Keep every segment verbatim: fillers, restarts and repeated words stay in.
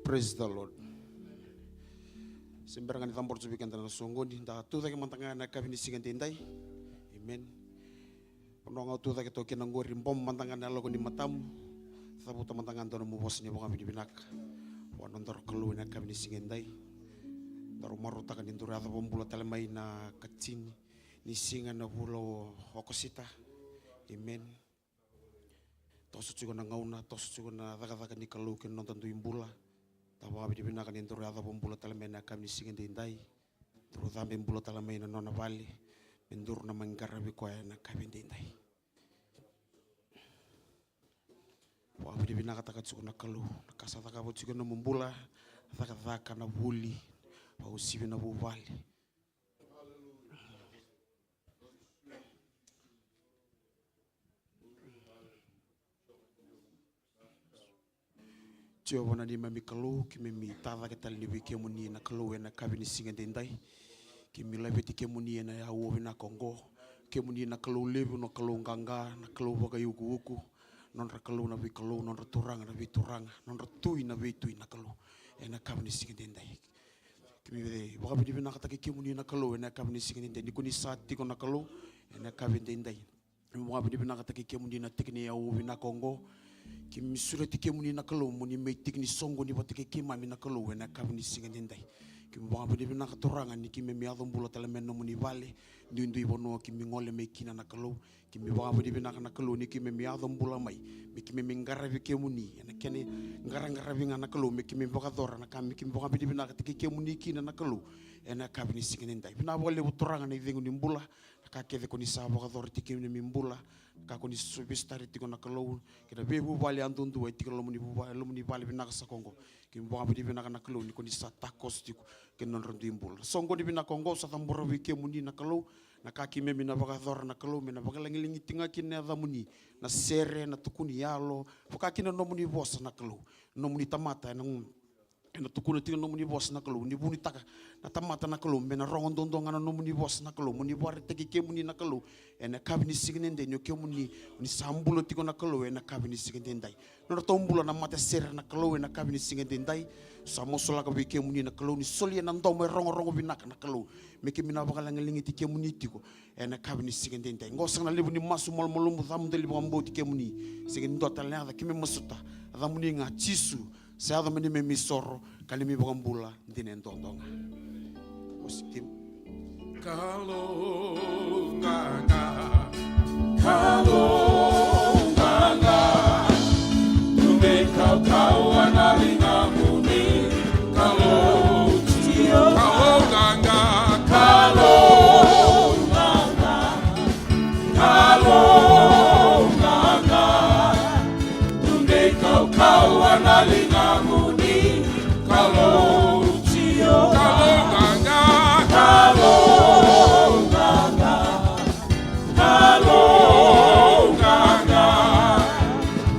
Praise the Lord. Se bera ga ni cabora tu vei keda na soqoni, da tu cake mada ga na yakavi ni siga edaidai. Amen. Vanua ga o tu cake toka kina qori, bobo mada ga na yaloka ni matamu. Cavuta mada ga dua nomu vosa ni vakavinavinaka vua na nodaru Kalou ena yakavi ni siga edaidai. Daru marautaka ni daru yaco vakabula tale mai na ikatini ni siga ena vula o Okosita. Amen. Toso tiko na gauna, toso tiko na cakacaka ni Kalou kei na noda dui bula. Da vakavinavinaka ni daru yaco vakabula tale mai na yakavi ni siga edaidai. Daru cabe bula tale mai na nona vale, me daru na mai qaravi koya ena yakavi edaidai. Vakavinavinakataka tiko na Kalou na ka sa cakava tiko ena nomu bula, cakacaka, na vuli, vakauasivi na vuvale. Jiova na neimami Kalou, keimami tacake tale ni vei kemuni na Kalou ena yakavi ni siga edaidai. Keimami laveti kemuni ena auwa vinaka oqo. Kemuni na Kalou levu, na Kalou qaqa, na Kalou vakaiukuuku, nodra Kalou na veikalou, nodra Turaga na veituraga, nodra Tui na veitui na Kalou. Ena yakavi ni siga edaidai, keimami vakavinavinakataki kemuni na Kalou ena yakavi ni siga edaidai, ni ko ni sa tiko na Kalou ena yakavi edaidai. Keimami vakavinavinakataki kemuni na tiki ni auwa vinaka oqo. Keimami sureti kemuni na Kalou mo ni mai tiki ni soqoni vata kei keimami na Kalou ena yakavi ni siga edaidai. Keimami vakavinavinaka Turaga ni keimami yaco bula tale mai na nomuni vale, duidui vanua keimami gole mai kina na Kalou. Keimami vakavinavinaka na Kalou ni keimami yaco bula mai me keimami qaravi kemuni ena kena qaraqaravi ga na Kalou, me keimami vakayacora na ka me keimami vakavinavinakataki kemuni kina na Kalou ena yakavi ni siga edaidai. Vinaka vakalevu Turaga na icegu ni bula, na ka kece ko ni sa vakayacora tiko ena neimami bula, na ka ko ni sa veisotari tiko na Kalou, kei na veivuvale yadudua e tiko ena nomuni vuva-, nomuni vale vinaka saka oqo. Keimami vakavinavinaka na Kalou ni ko ni sa takoso tiko kei na nodra dui bula. Soqoni vinaka oqo sa cabora vei kemuni na Kalou, na ka keimami na vakayacora na Kalou, me na vakalagilagi tiko ga kina na yacamuni, na sere, na tukuni yalo, vaka kina na nomuni vosa na Kalou, na nomuni tamata ena gu- ena tukuna tiko na nomuni vosa na Kalou, ni vunitaka na tamata na Kalou me na rogo duadua ga na nomuni vosa na Kalou, mo ni vakaraitaki kemuni na Kalou ena yakavi ni siga edaidai, ni o kemuni, o ni sa bula tiko na Kalou ena yakavi ni siga edaidai. Nodratou bula na matasere na Kalou ena yakavi ni siga edaidai. Sa masulaka vei kemuni na Kalou, ni solia na domo e rogorogo vinaka na Kalou, me keimami na vakalagilagici kemuni tiko ena yakavi ni siga edaidai. Oqo saka na levu ni masu malumalumu, ca mudu li vakabauti kemuni. Sega ni dua tale na yaca keimami masuta, yacamuni ga Jisu, sa yaco mai na neimami isoro ka neimami ivakabula dina e duadua ga. Kalou qaqa, Kalou qaqa, tu vei kaukauwa na ligamuni, Kalou Jiova. Kalou qaqa, Kalou qaqa, Kalou qaqa, tu vei kaukauwa na ligamuni, Kalou Jiova. Kalou qaqa, Kalou qaqa, Kalou qaqa,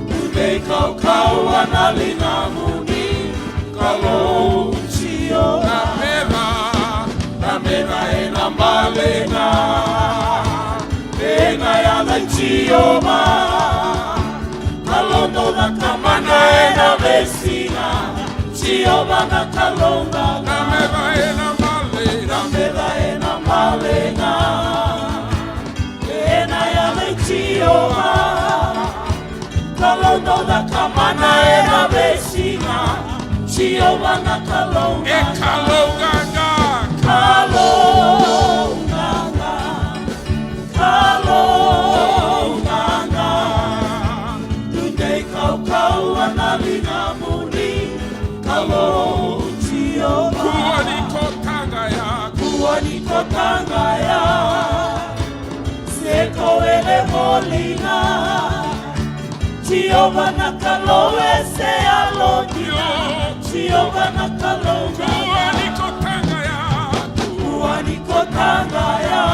tu vei kaukauwa na ligamuni, Kalou Jiova. Na meca, na meca ena bale ga, ena yaca i Jiova. Kalou dau cakamana ena veisiga, Jiova na Kalou qaqa. Na meca ena bale, na meca ena bale ga, ena yaca i Jiova. Kalou dau cakamana ena veisiga, Jiova na Kalou qaqa. E Kalou qaqa, Kalou qaqa, Kalou qaqa, tu vei kaukauwa na ligamuni, Kalou Jiova. Kua ni ko taqaya, kua ni ko taqaya, se ko wele voli ga. Jiova na Kalou e se yalodina, Jiova na Kalou qaqa. Kua ni ko taqaya, kua ni ko taqaya,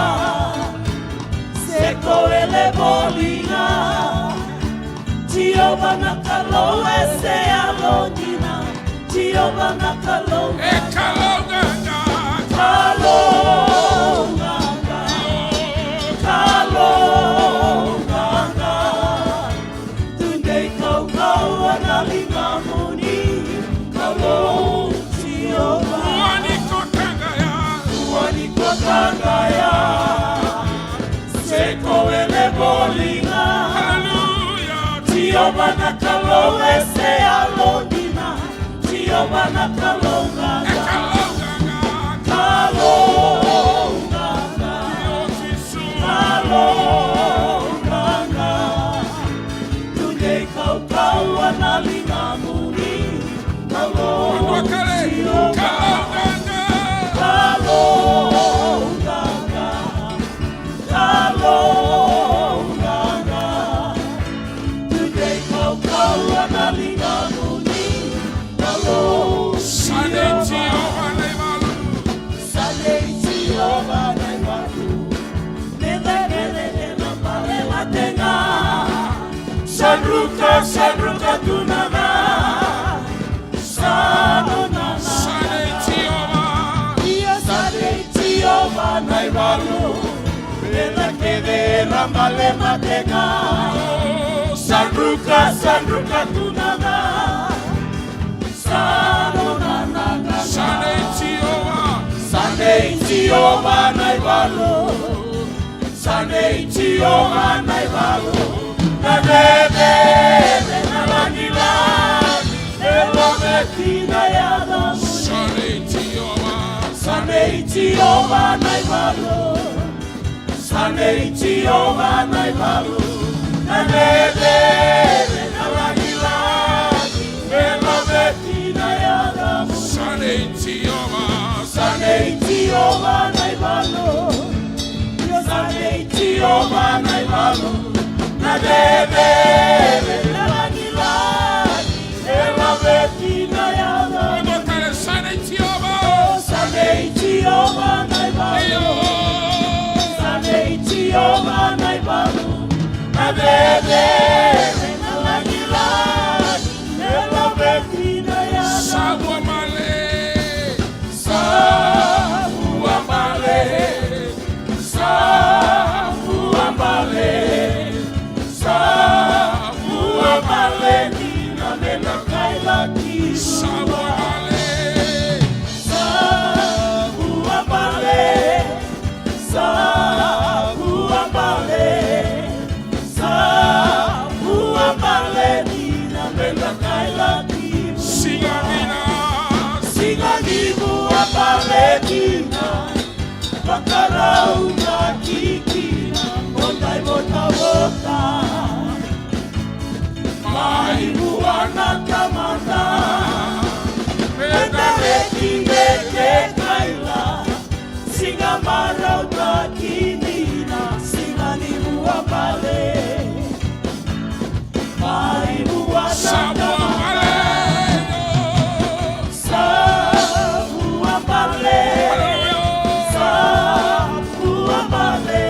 se ko wele voli ga. Jiova na Kalou e se yalodina, Jiova na Kalou. E Kalou qaqa. Kalou qaqa. Kalou qaqa, tu vei kaukauwa na ligamuni, Kalou Jiova. Kua ni ko taqaya, kua ni ko taqaya, se ko wele voli ga. Haleluya. Jiova na Kalou e se yalodina, Jiova na Kalou qaqa. E Kalou qaqa. Kalou qaqa. Io Jisu. Kalou qaqa, tu vei kaukauwa na ligamuni, Kalou Jiova. Kalou qaqa. Kalou qaqa, Kalou qaqa, tu vei kaukauwa na ligamuni, Kalou Jiova. Sa dei Jiova na ivalu. Sa dei Jiova na ivalu. Me cecere ena bale mate ga. Sa druka, sa druka tu na ca. Era bale mate ga. Sa druka, sa druka tu na ca. Sa nona na ca. Sa nei Jiova. Sa nei Jiova na ivalu. Sa nei Jiova na ivalu. Na cecere na lagilagi. E laveti na yacamu. Sa nei Jiova. Sa nei Jiova na ivalu. Sa nei Jiova na ivalu. Na cecere na lagilagi. E laveti na yacamu. Sa nei Jiova. Sa nei Jiova na ivalu. Io, sa nei Jiova na ivalu. Na cecere na lagilagi. E laveti na yacamu. Sa nei Jiova. Sa nei Jiova na ivalu. Io. Sa nei Jiova na ivalu. Na cecere na lagilagi. E laveti na yacamu. Sa vua bale. Sa vua bale. Sa vua bale. Sa vua bale dina me na kailaki. Sa vua bale. Sa vua bale. Sa vua bale. Sa vua bale dina me na kailaki. Siga dina. Siga ni vua bale dina. Vakarau na kikina mo dai votavota. Mai vua na Tamada. Me na reki me ke kaila. Siga marau na kikina. Siga ni vua bale. Mai vua na Tamada. Sa vua bale. Sa vua bale.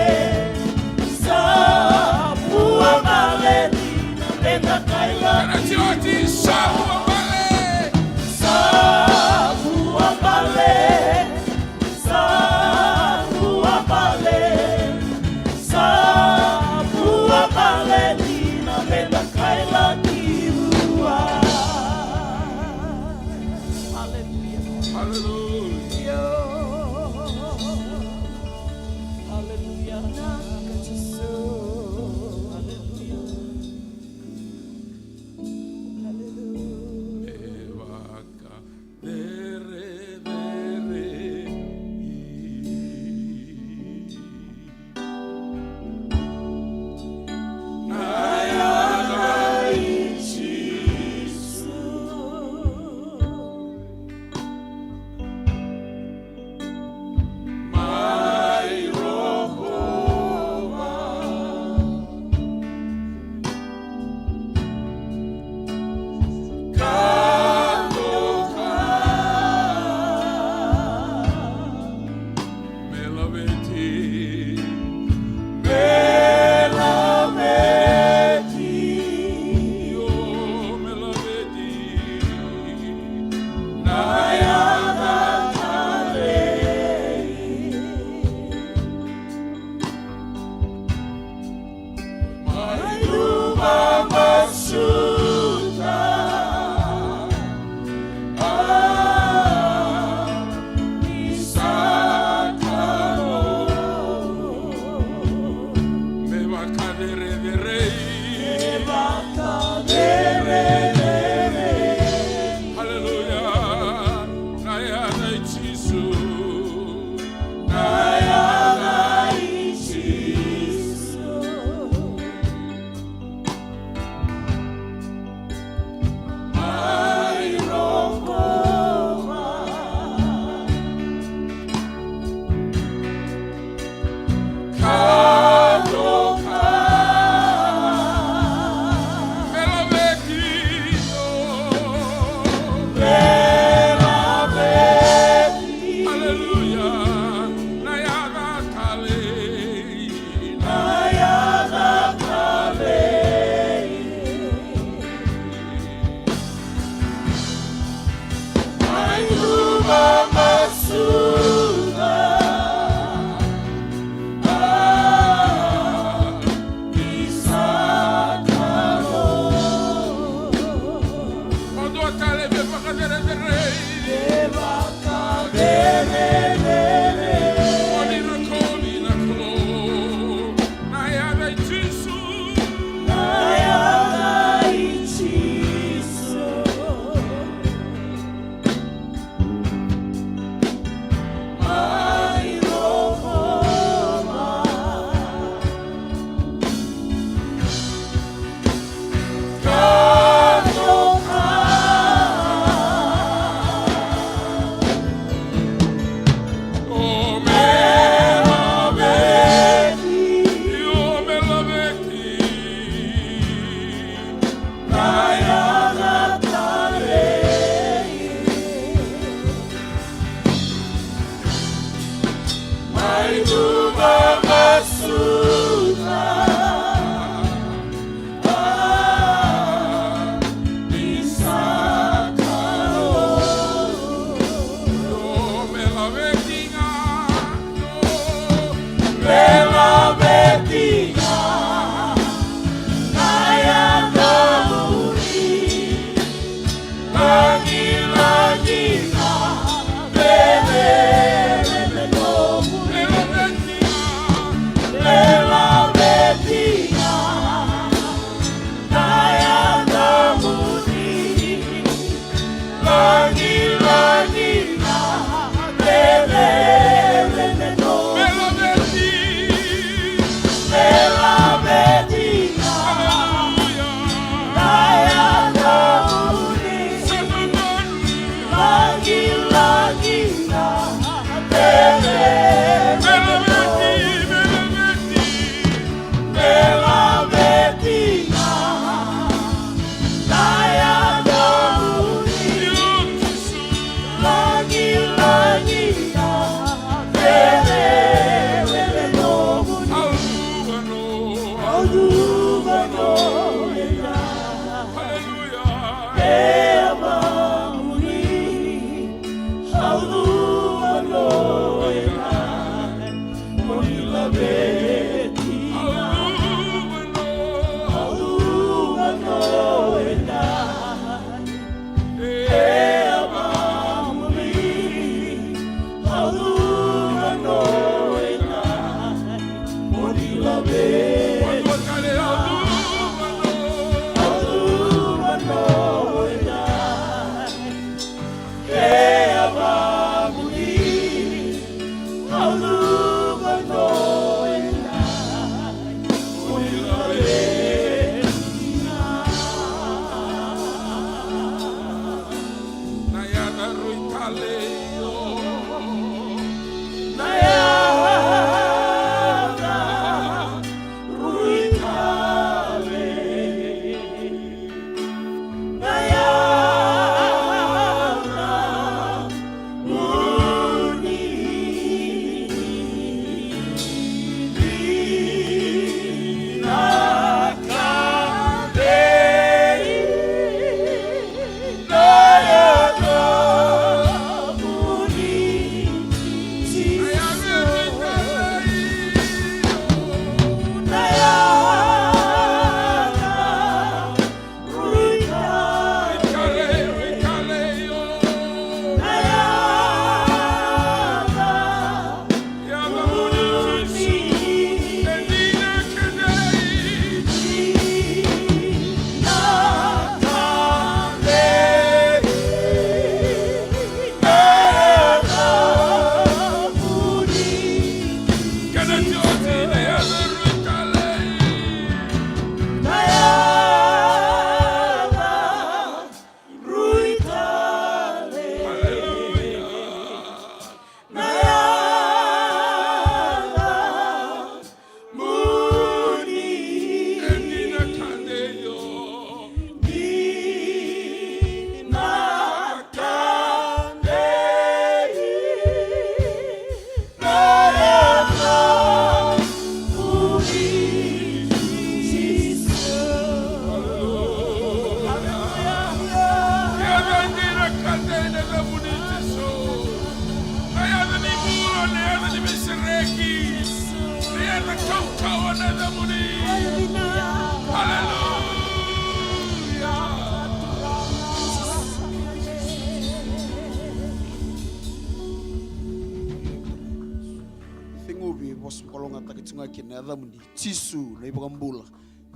ki na yacamuni Jisu na iVakabula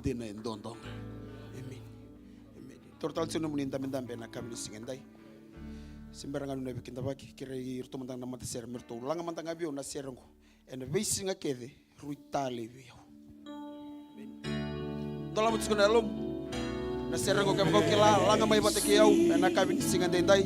dina e duadua ga. Emeni. Emeni. Toro tale tiko na nomuni dabedabe ena yakavi ni siga edai. Se bera ga ni na veikidavaki, kerei iratou mada ga na matasere me ratou laga mada ga vei au na sere oqo. Ena veisiga kece rui talei vei au. Emeni. Dolava tiko na yalomu. Na sere oqo kevaka o kila, laga mai vata kei au ena yakavi ni siga edaidai.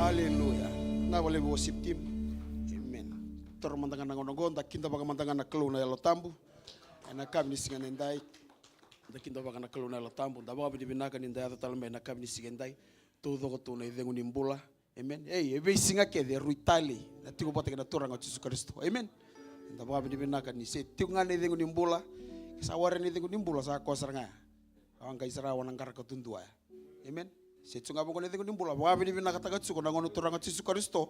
Aleluya. Na vale worship team. Amen. Toro mada ga na gauna oqo, da kidavaka mada ga na Kalou na Yalo Tabu. Ena yakavi ni siga edaidai. Da kidavaka na Kalou na Yalo Tabu. Da vakavinavinaka ni da yaco tale mai ena yakavi ni siga edai. Taucoko tu na icegu ni bula. Amen. Ei, e veisiga kece e rui talei na tiko vata kei na Turaga o Jisu Karisito. Amen. Da vakavinavinaka ni se tiko ga na icegu ni bula. Ke sa ware na icegu ni bula, sa koya sara ga ya. Au a qai sara, au a na qaraka tudua ya. Amen. Se tiko ga vaqo na icegu ni bula, vakavinavinakataka tiko na gauna Turaga o Jisu Karisito.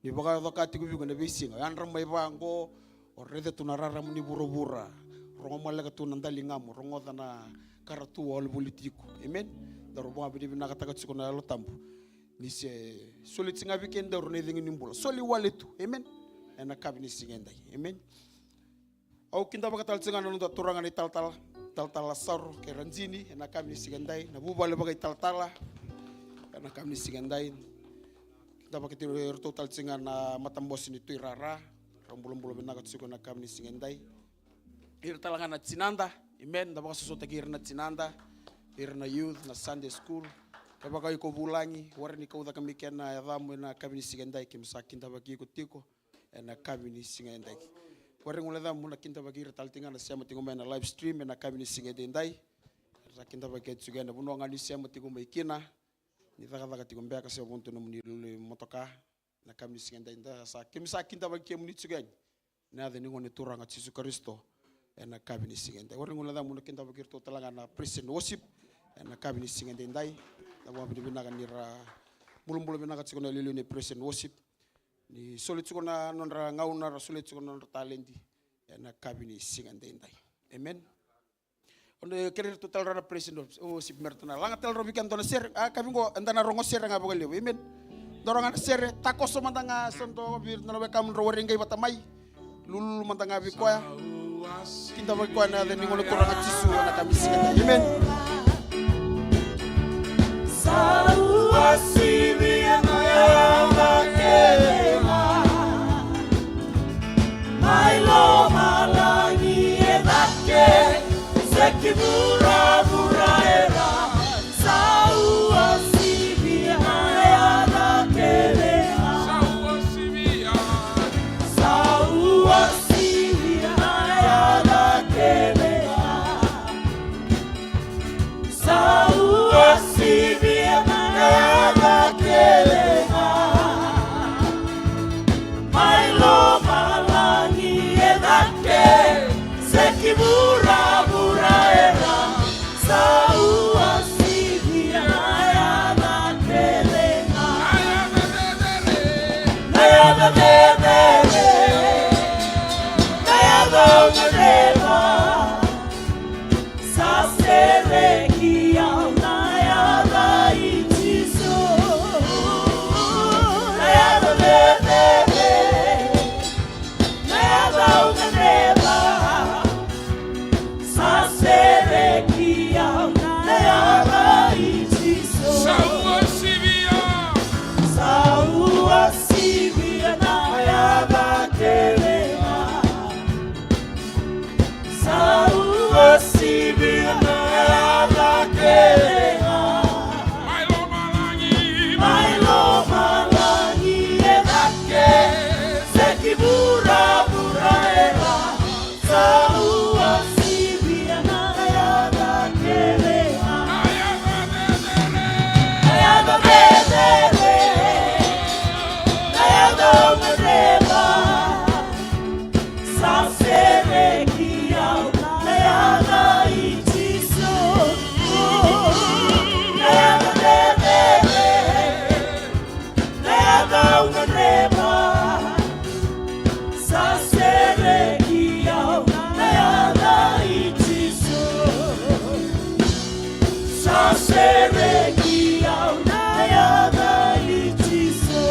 Ni vakayaco ka tiko vei iko ena veisiga. O yadra mai vaqo, o raica tu na rarama ni vuravura. Rogo maleka tu na daligamu, rogoca na ka ra tu a olivoli tiko. Amen. Daru vakavinavinakataka tiko na Yalo Tabu. Ni se soli tiko ga vei kedaru na icegu ni bula. Soli wale tu. Amen. Ena yakavi ni siga edai. Amen. Au kidavaka tale tiko ga na noda turaga na italatala, talatala Saro kei Rajini, ena yakavi ni siga edai, na vuvale vakaitalatala, ena yakavi ni siga edai. Kidavaka tiko iratou tale tiko ga na matabose ni Tui Rara, rau bulabula vinaka tiko ena yakavi ni siga edai. Ira tale ga na tinada, amen, da vakasosomitaki ira na tinada, ira na youth, na Sunday school. Kevaka iko vulagi, warai ni kau cake mai kina yacamu ena yakavi ni siga edai, keimami sa kidavaki iko tiko. Ena yakavi ni siga edai. Warai gole camu na kidavaki ira tale tiko ga na sema tiko mai na live stream ena yakavi ni siga edaidai. Era sa kidavaki tiko ena vanua ga ni sema tiko mai kina. Ni cakacaka tiko beka se vodo nomuni lulu motoka. Ena yakavi ni siga edaidai sa keimami sa kidavaki kemuni tiko yani. Ena yaca ni Gone Turaga Jisu Karisito. Ena yakavi ni siga edai. Warai gole camu na kidavaki iratou tale ga na praise and worship. Ena yakavi ni siga edaidai. Na vakavinavinaka ni ra bulabula vinaka tiko na iliuliu ni praise and worship. Ni soli tiko na nodra gauna, ra soli tiko na nodra taledi ena yakavi ni siga edaidai. Amen. Au na kerei iratou tale ra na praise and worship me ratou na laga tale ra vei keda dua na sere. A, yakavi qo eda na rogo sere ga vakalevu. Amen. Dua ra ga na sere, takoso mada ga so dua vei iratou na wekamu drau warai qai vata mai. Lululu mada ga vei koya. Kidavaki koya ena yaca ni Gone Turaga Jisu ena yakavi ni siga. Emeni. Sa ua sivia na yaca kece ga mai lomalagi e cake, se ki vuravura e ra. Sa ua sivia na yaca kece ga. Sa ua sivia. Sa ua sivia na yaca kece ga. Sa ua sivia na yaca kece ga. Mai lomalagi e cake, se ki vuravura e ra. Sa ua sivia na yaca kece ga. Na yaca cecere. Na yaca au gadreva. Sa sereki au na yaca i Jisu. Na yaca cecere. Na yaca au gadreva. Sa sereki au na yaca i Jisu. Sa ua sivia. Sa ua sivia na yaca kece ga. Sa ua sivia na yaca kece ga. Mai lomalagi. Mai lomalagi e cake, se ki vuravura e ra. Sa ua sivia na yaca kece ga. Na yaca cecere. Na yaca au gadreva. Sa sereki au na yaca i Jisu. Na yaca cecere. Na yaca au gadreva. Sa sereki au na yaca i Jisu. Sa sereki au na yaca i Jisu.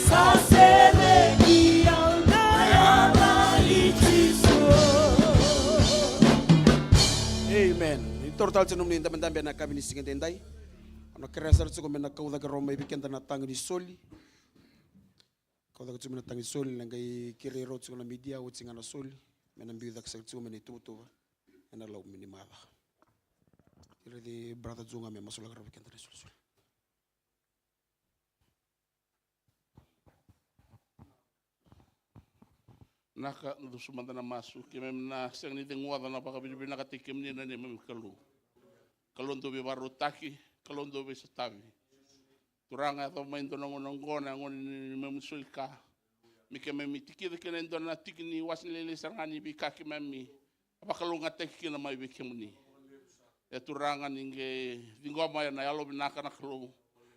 Sa sereki au na yaca i Jisu. Amen. Ni toro tale tiko nomuni dabedabe ena yakavi ni siga edaidai. Au na kerea sara tiko me na kau cake rawa mai vei keda na tagi ni soli. Kau cake tiko mai na tagi ni soli, na qai kerei rau tiko na media, oti ga na soli. Me na biu cake sara tiko mai na ituvatuva ena loma ni macawa. Kerei brother Juga me masulaka rawa vei keda na isolisoli. Naka, dusu mada na masu. Keimami na sega ni ceguoca na vakavinavinakataki kemuni na neimami Kalou. Kalou dau veivakarautaki, Kalou dau veisotavi. Turaga, yacova mai e dua na gauna oqo, na gauna ni neimami soli ka. Me keimami tikica kina e dua na tiki ni wase ni lailai sara ga ni veika keimami vakalougatataki kina mai vei kemuni. E Turaga, ni qai ciqoma ena yalovinaka na Kalou.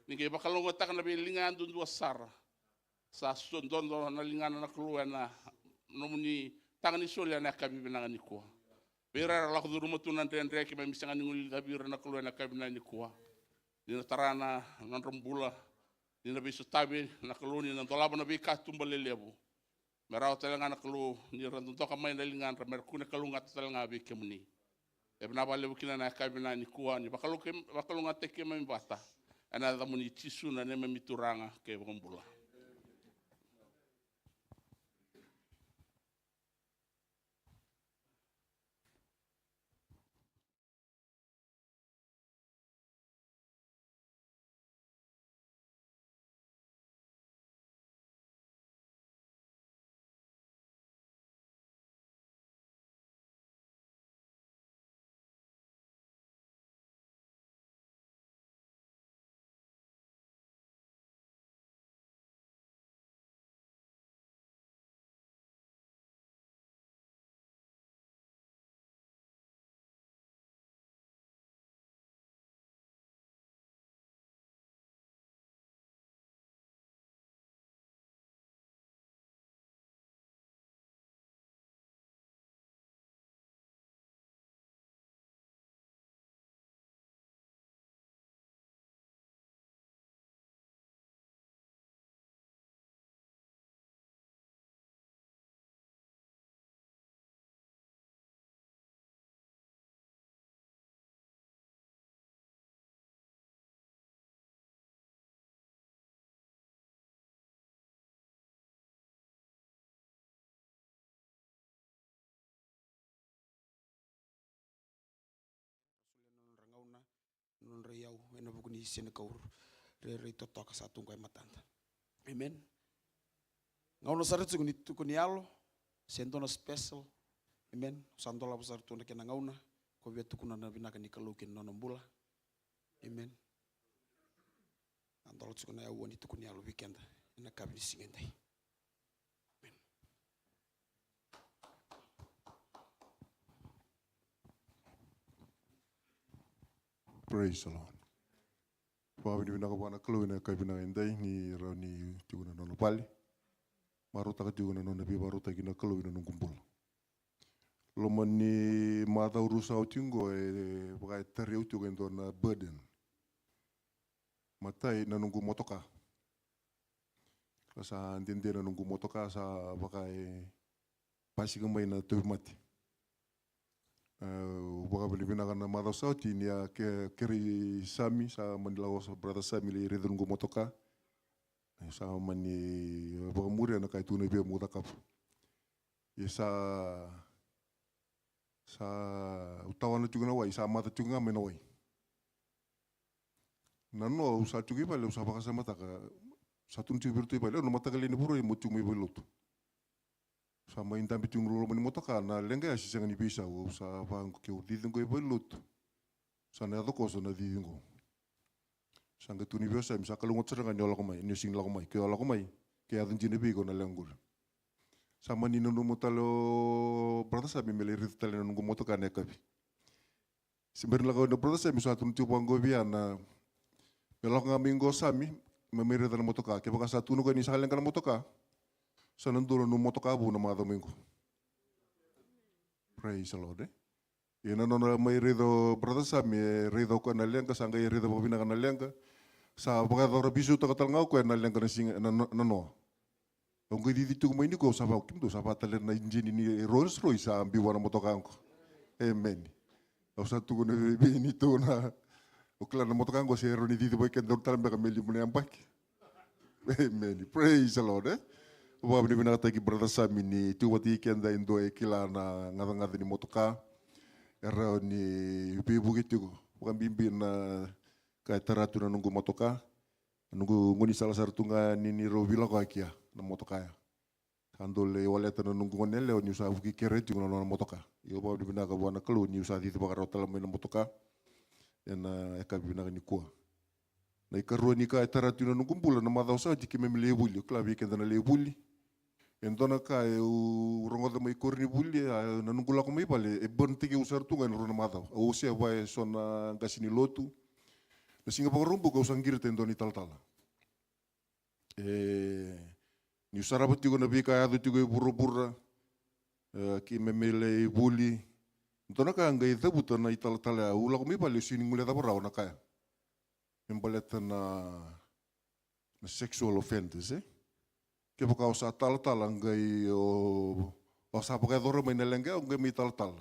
Ni qai vakalougatataka na veiliga yadudua sara. Sa sododo na ligana na Kalou ena nomuni taga ni soli ena yakavi vinaka nikua. Vei ira era lako curuma tu na dredre, keimami sega ni guilecavi ira na Kalou ena yakavi vinaka nikua. Ni na tara na nodra bula, ni na veisotavi na Kalou, ni na dolava na veikatuba lelevu. Me rawa tale ga na Kalou ni ra dodoka mai na ligadra, me ra kune kalougata tale ga vei kemuni. E vinaka vakalevu kina na yakavi vinaka nikua, ni vakalou-, vakalougatataki keimami vata. Ena yacamuni Jisu na neimami Turaga kei Vakabula. na nodra iyau ena vuku ni Senegal rairai totoka sa tu qo e matada. Amen. Gauna sara tiko ni tuku ni yalo se dua na special. Amen. Sa dolava sara tu na kena gauna ko via tukuna na vinaka ni Kalou kei na nona bula. Amen. A dola tiko na yaua ni tuku ni yalo vei keda ena kavi ni siga edai. Amen. Praise the Lord. Vakavinavinaka vua na Kalou ena yakavi vinaka edai ni rawa ni tiko na nona vale. Marautaka tiko na nona veivakarautaki na Kalou ena noqu bula. Loma ni macawa rua sa oti oqo e vaka e tarai au tiko e dua na burden. Matai na noqu motoka. Ka sa dede na noqu motoka sa vaka e basika mai na tauvimate. Au vakavinavinaka na macawa sa oti ni a ke, kerei Sami, sa mani lako sa brother Sami lai raica noqu motoka. Sa mani vakamuria na ka e tukuna vei au meu cakava. Ia sa, sa, au tawana tiko na wai, sa maca tiko ga mai na wai. Na noa au sa tiko i vale, au sa vakasamataka, sa tukuna tiko vei iratou i vale, au na mataka lailai ni Vakarauwai meu tiko mai valenilotu. Sa mai dabe tiko na loloma ni motoka, na leqa ya se sega ni veisau, au sa vaqo ke au cici qo i valenilotu. Sa na yaco koso na cici qo. Sa qai tukuni vei au o Sami, sa kalougata sara ga ni o lako mai, ni o sega ni lako mai, ke o lako mai, ke yaco dina vei iko na leqa qori. Sa mani nanuma tale o brother Sami me lai raica tale na noqu motoka na yakavi. Se bera ni lako na brother Sami sa tukuna tiko vaqo vei au na me lako ga mai qo Sami, me mai raica na motoka. Kevaka sa tukuna o koya ni sa leqa na motoka, sa na dua na nomu motoka vou na macawa mai qo. Praise the Lord, e? Ia na nona mai raica o brother Sami, e raica o koya na leqa, sa qai raica vakavinaka na leqa. Sa vakayacora veisautaka tale ga o koya na leqa na siga, na, na, na noa. Au qai cici tiko mai nikua, au sa vaka, kemudou sa vaka tale na ijini ni Rolls Royce sa biu vua na motoka qo. Amen. Au sa tukuna vei, vei neitou na, au kila na motoka qo se rawa ni cici vei keda tale beka me lima na yabaki. Amen. Praise the Lord, e? Vakavinavinakataki brother Sami ni tiko vata kei keda e dua e kila na gacagaca ni motoka. E rawa ni veivuke tiko. Vakabibi na ka e tara tu na noqu motoka. Noqu gaunisala sara tu ga ni, ni rau veilakoyaki ya na motoka ya. Sa dau lai waleta na noqu gone yalewa niu sa vuki kere tiko na nona motoka. Io, vakavinavinaka vua na Kalou niu sa cici vakarau tale mai na motoka ena yakavi vinaka nikua. Na ikarua ni ka e tara tu na noqu bula na macawa sa oti keimami lai vuli, o kila vei keda na lai vuli. E dua na ka au rogoca mai koronivuli, a, na noqu lako mai vale e burn-taki au sara tu ga ena rua na macawa. Au wasea vua e so na qase ni lotu. Na siga Vakaraubuka au sa qirita e dua na italatala. E, niu sarava tiko na veika yaco tiko e vuravura, e, keimami lai vuli. Dua na ka qai cavuta na italatala ya, au lako mai vale au sega ni guilecava rawa na ka ya. Me baleta na, na sexual offenders, e? Kevaka o sa talatala qai o, o sa vakayacora mai na leqa ya, o qai mai talatala.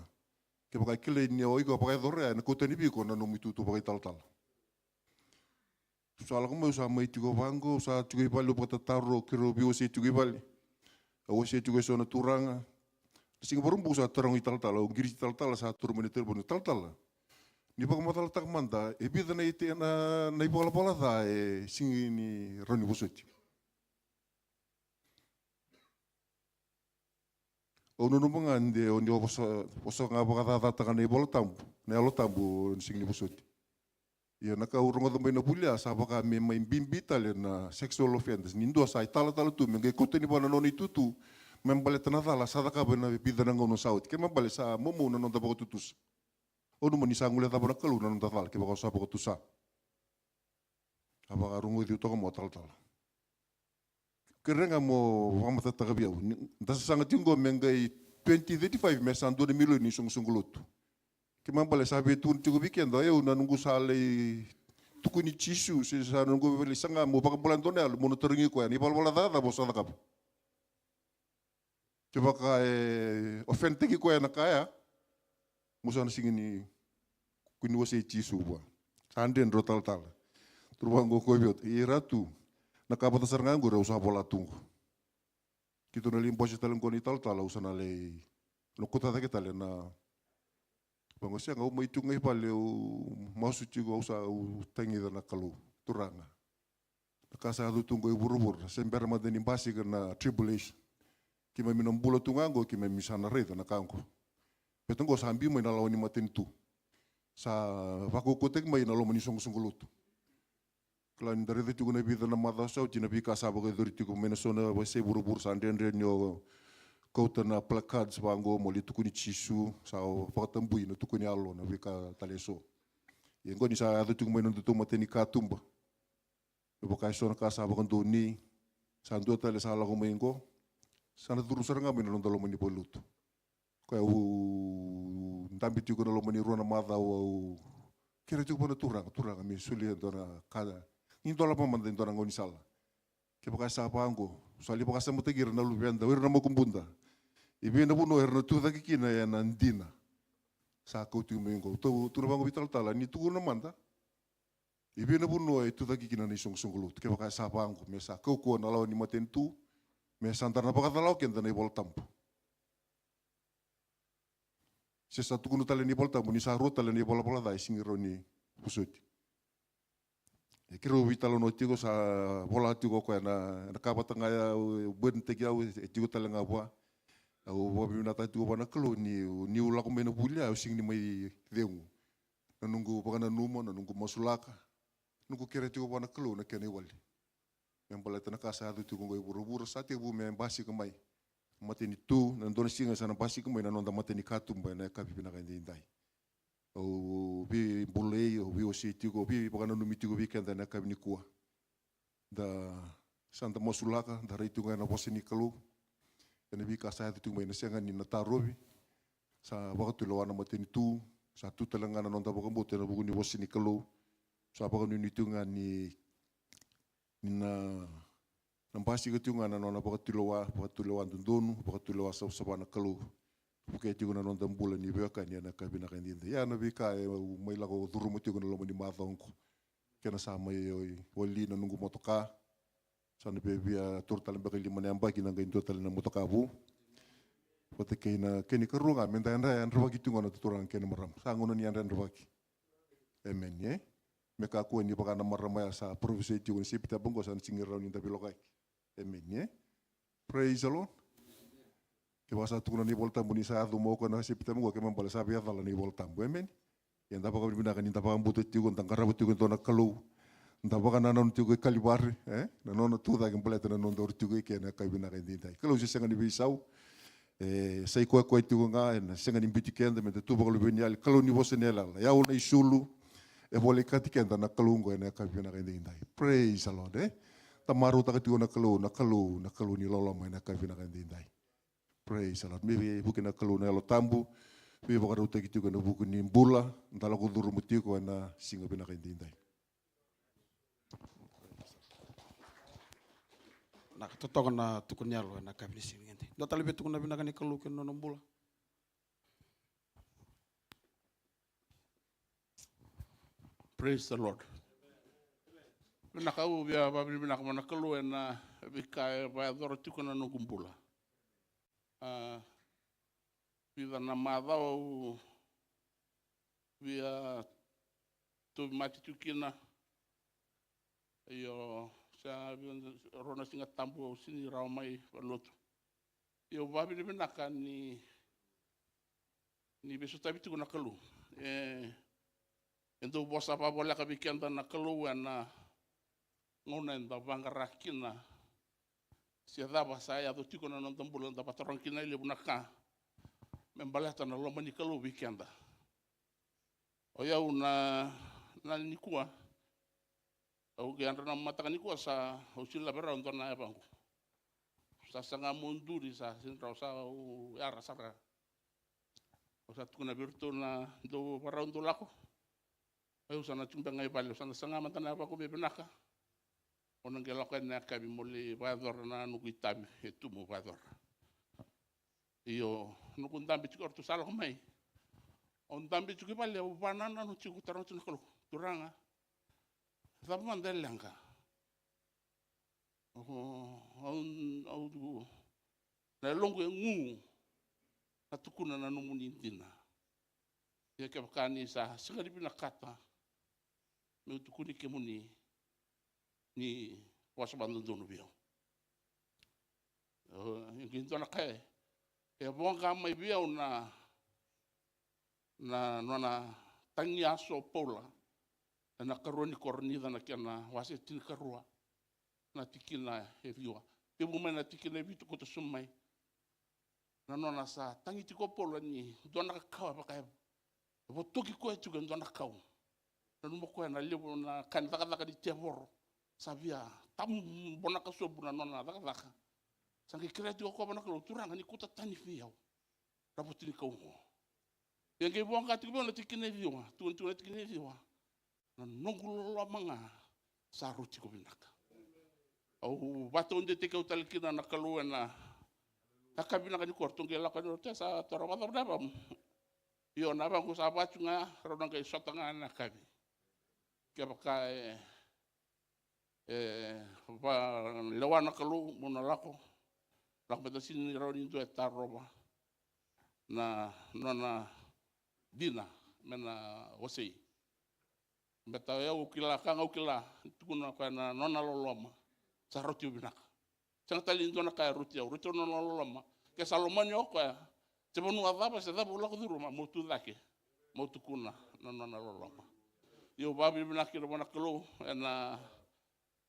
Kevaka e kilai ni o iko a vakayacora ya, ena kauta yani vei iko na nomu itutu vakaitalatala. Sa lako mai, au sa mai tiko vaqo, au sa tiko i vale, au vakatataro, keirau veiwasei tiko i vale. Au wasea tiko e so na turaga. Na siga Vakaraubuka au sa taroga italatala, au qiriti italatala, sa toro mai na telefoni, talatala. Ni vakamacalataka mada, e vica na ite, na, na ivalavala ca e sega ni rawa ni vosoti. Au nanuma ga de o ni o vosa, vosa ga vakacacataka na iVola Tabu, na Yalo Tabu, o ni sega ni vosoti. Ia na ka au rogoca mai na vuli ya sa vaka me mai bibi tale na sexual offenders. Ni dua sa italatala tu me qai kauta yani vua na nona itutu me baleta na cala sa cakava ena vica na gauna sa oti. Kena ibalebale sa momo na noda vakatutusa. Au nanuma ni sa guilecava na Kalou na noda cala kevaka o sa vakatusa. A vakarogoci au toka mai o talatala. Kerea ga mo vakamatatataka vei au. Ni da sasaga tiko qo me qai twenty thirty-five me sa dua na milioni ni soqosoqo lotu. Kena ibalebale sa via tukuna tiko vei keda, o yau na noqu sa lai tukuni Jisu, se sa noqu via lai saga mo vakabula e dua na yalo, mo na tarogi koya na ivalavala ca cava o sa cakava. Kevaka e offend-taki koya na ka ya, mo sa na sega ni kua ni wasei Jisu vua. Sa dredre o talatala. Turu vaqo o koya vei au, i Ratu, na ka vata sara ga qori au sa vola tu qo. Keitou na lai bose tale qo na italatala, au sa na lai, na kauta cake tale na Vaqo, sega, au mai tiko ga i vale, au masu tiko, au sa, au tagica na Kalou. Turaga, na ka sa yaco tu qo i vuravura, se bera mada ni basika na tribulation, keimami na bula tu ga qo, keimami sa na raica na ka qo. Baleta qo sa biu mai na lawa ni matanitu. Sa vakaukauwataki mai na loma ni soqosoqo lotu. Kila ni da raica tiko na vica na macawa sa oti na veika sa vakayacori tiko mai na so na veiyasai vuravura, sa dredre ni o kauta na placards vaqo mo lai tukuni Jisu, sa vakatabui na tukuni yalo, na veika tale eso. Ia qo ni sa yaco tiko mai na nodatou matai ni katuba, me vaka e so na ka sa vakadonui, sa dua tale sa lako mai qo, sa na curu sara ga mai na noda loma ni valenilotu. Koya au dabe tiko na loma ni rua na macawa, au kerea tiko vua na Turaga, Turaga, me solia e dua na ka. Ni dolava mada e dua na gaunisala. Kevaka e sa vaqo, sa lai vakasamataki ira na luveda, o ira na makubuda. I vei na vanua era na tucake kina ena dina. Sa kau tiko mai qo. Tou, tou na vaqo veitalatala, ni tukuna mada. I vei na vanua e tucake kina na isoqosoqo lotu, kevaka e sa vaqo, me sa kaukauwa na lawa ni matanitu, me sa da na vakacala o keda na iVola Tabu. Se sa tukuna tale na iVola Tabu ni sa rua tale na ivalavala ca e sega ni rawa ni vosoti. E keirau veitalanoa tiko, sa vola tiko o koya na, na ka vata ga ya, e, e burden-taki au, e tiko tale ga vua. Au vakavinavinakataka tiko vua na Kalou ni, niu lako mai na vuli ya, au sega ni mai cegu. Na noqu vakananuma, na noqu masulaka, noqu kerea tiko vua na Kalou na kena iwali. Me baleta na ka sa yaco tiko qo i vuravura, sa tekivu me basika mai. Matanitu, na dua na siga sa na basika mai na noda matai ni katuba ena yakavi vinaka edaidai. Au veibulai, au veiwasei tiko, au veivakananumi tiko vei keda ena yakavi nikua. Da sa da masulaka, da rai tiko ga ena vosa ni Kalou. Ena veika sa yaco tiko mai, na sega ni na tarovi. Sa vakatulewa na matanitu, sa tu tale ga na noda vakabauta ena vuku ni vosa ni Kalou. Sa vakanuinui tiko ga ni, ni na, na basika tiko ga na nona vakatulewa, vakatulewa dodonu, vakatulewa savasava na Kalou. Vukea tiko na noda bula ni veiwekani ena yakavi vinaka edaidai. Ia na veika e, au mai lako curuma tiko na loma ni macawa oqo. Kena sa mai wali na noqu motoka. Sa na via, via toro tale beka e lima na yabaki, na qai dua tale na motoka vou. Vata kei na kena ikarua ga, meda yadra, yadravaki tiko ga na turaga kei na marama. Sa gauna ni yadrayadravaki. Emeni, e? Me kakua ni vaka na marama ya sa parofisai tiko ni sepitaba oqo sa na sega ni rawa ni da veilokaki. Emeni, e? Praise the Lord. Kevaka sa tukuna na iVola Tabu ni sa yaco mai o koya na sepitaba oqo, kena ibalebale sa veicala na iVola Tabu. Emeni. Ia da vakavinavinaka ni da vakabauta tiko, da qarava tiko e dua na Kalou. Da vakanananu tiko e Kalivari, e? Na nona tucake baleta na nodaru tiko eke ena yakavi vinaka edaidai. Kalou se sega ni veisau. E, sa i koya koya tiko ga, ena sega ni biuti keda, meda tu vakaluveniyali, Kalou ni vosa ni yalayala. Iyau na isulu, e volekati keda na Kalou oqo ena yakavi vinaka edaidai. Praise the Lord, e? Da marautaka tiko na Kalou, na Kalou, na Kalou ni loloma ena yakavi vinaka edaidai. Praise the Lord. Me veivuke na Kalou na Yalo Tabu, veivakarautaki tiko ena vuku ni bula da lako curuma tiko ena siga vinaka edaidai. Na ka totoka na tukuni yalo ena yakavi ni siga edaidai. Dua tale vei tukuna vinaka ni Kalou kei na nona bula. Praise the Lord. Vinaka, au via vakavinavinaka vua na Kalou ena veika e vakayacora tiko na noqu bula. A, vica na macawa au via tauvimate tiko kina. Io, sa vica, rua na Siga Tabu au sega ni rawa mai valenilotu. Io, au vakavinavinaka ni, ni veisotavi tiko na Kalou. E, e dau vosa vakavoleka vei keda na Kalou ena gauna eda vaqara kina se cava sa yaco tiko na noda bula, da vakataroga kina e levu na ka me baleta na loma ni Kalou vei keda. O yau na, na nikua, au qai yadra na mataka nikua sa au sega ni lave rawa e dua na yavaqu. Sa saga meu duri, sa sega ni rawa, sa au yara sara. Au sa tukuna vei iratou na dau vakarau dau lako. Au sa na tiko beka ga i vale, au sa na saga mada na yavaqu me vinaka. Au na qai lako yani na yakavi meu lai vakayacora na noqu itavi e tu meu vakayacora. Io, noqu dabe tiko, o ratou sa lako mai. Au dabe tiko i vale, au vakanananu tiko, taroga tiko na Kalou. Turaga, cava mada e leqa? Au, au, au, na yaloqu e gu, na tukuna na nomuni dina. Ia kevaka ni sa sega ni vinakata meu tukuni kemuni, ni vosa vakadodonu vei au. E qai dua na ka e voqa mai vei au na, na nona tagi yaso o Paula ena karua ni Korinica na kena wase tinikarua, na tikina e ciwa. Tevu mai na tikina e vitu, kauta sobu mai. Na nona sa tagi tiko o Paula ni dua na ka e vaka e votoki koya tiko e dua na ka. Nanuma koya na levu na ka ni cakacaka ni tevoro. Sa via tabu bonaka sobu na nona cakacaka. Sa qai kerea tiko o koya vua na Kalou, Turaga, ni kauta tani vei au na votu ni ka oqo. Ia qai voqa tiko vei au na tikina e ciwa, tukuna tiko na tikina e ciwa, na noqu loloma ga sa roti iko vinaka. Au vakataudeitaki au tale kina na Kalou ena yakavi vinaka nikua. Ratou qai lako yani, ratou sa toro vakacava na yavamu. Io, na yavaqu sa vaka tu ga, rau na qai sota ga ena yakavi. Kevaka e, e valewa na Kalou, meu na lako, lako me da sega ni rawa ni dua e tarova na nona dina me na wasei. Baleta o yau au kila, ka ga au kila, tukuna o koya na nona loloma sa roti au vinaka. Sega tale ni dua na ka e roti au, roti au na nona loloma. Ke sa lomani au o koya, se vanua cava, se cava au lako curuma, meu tu cake, meu tukuna na nona loloma. Ia au vakavinavinaka kina vua na Kalou ena,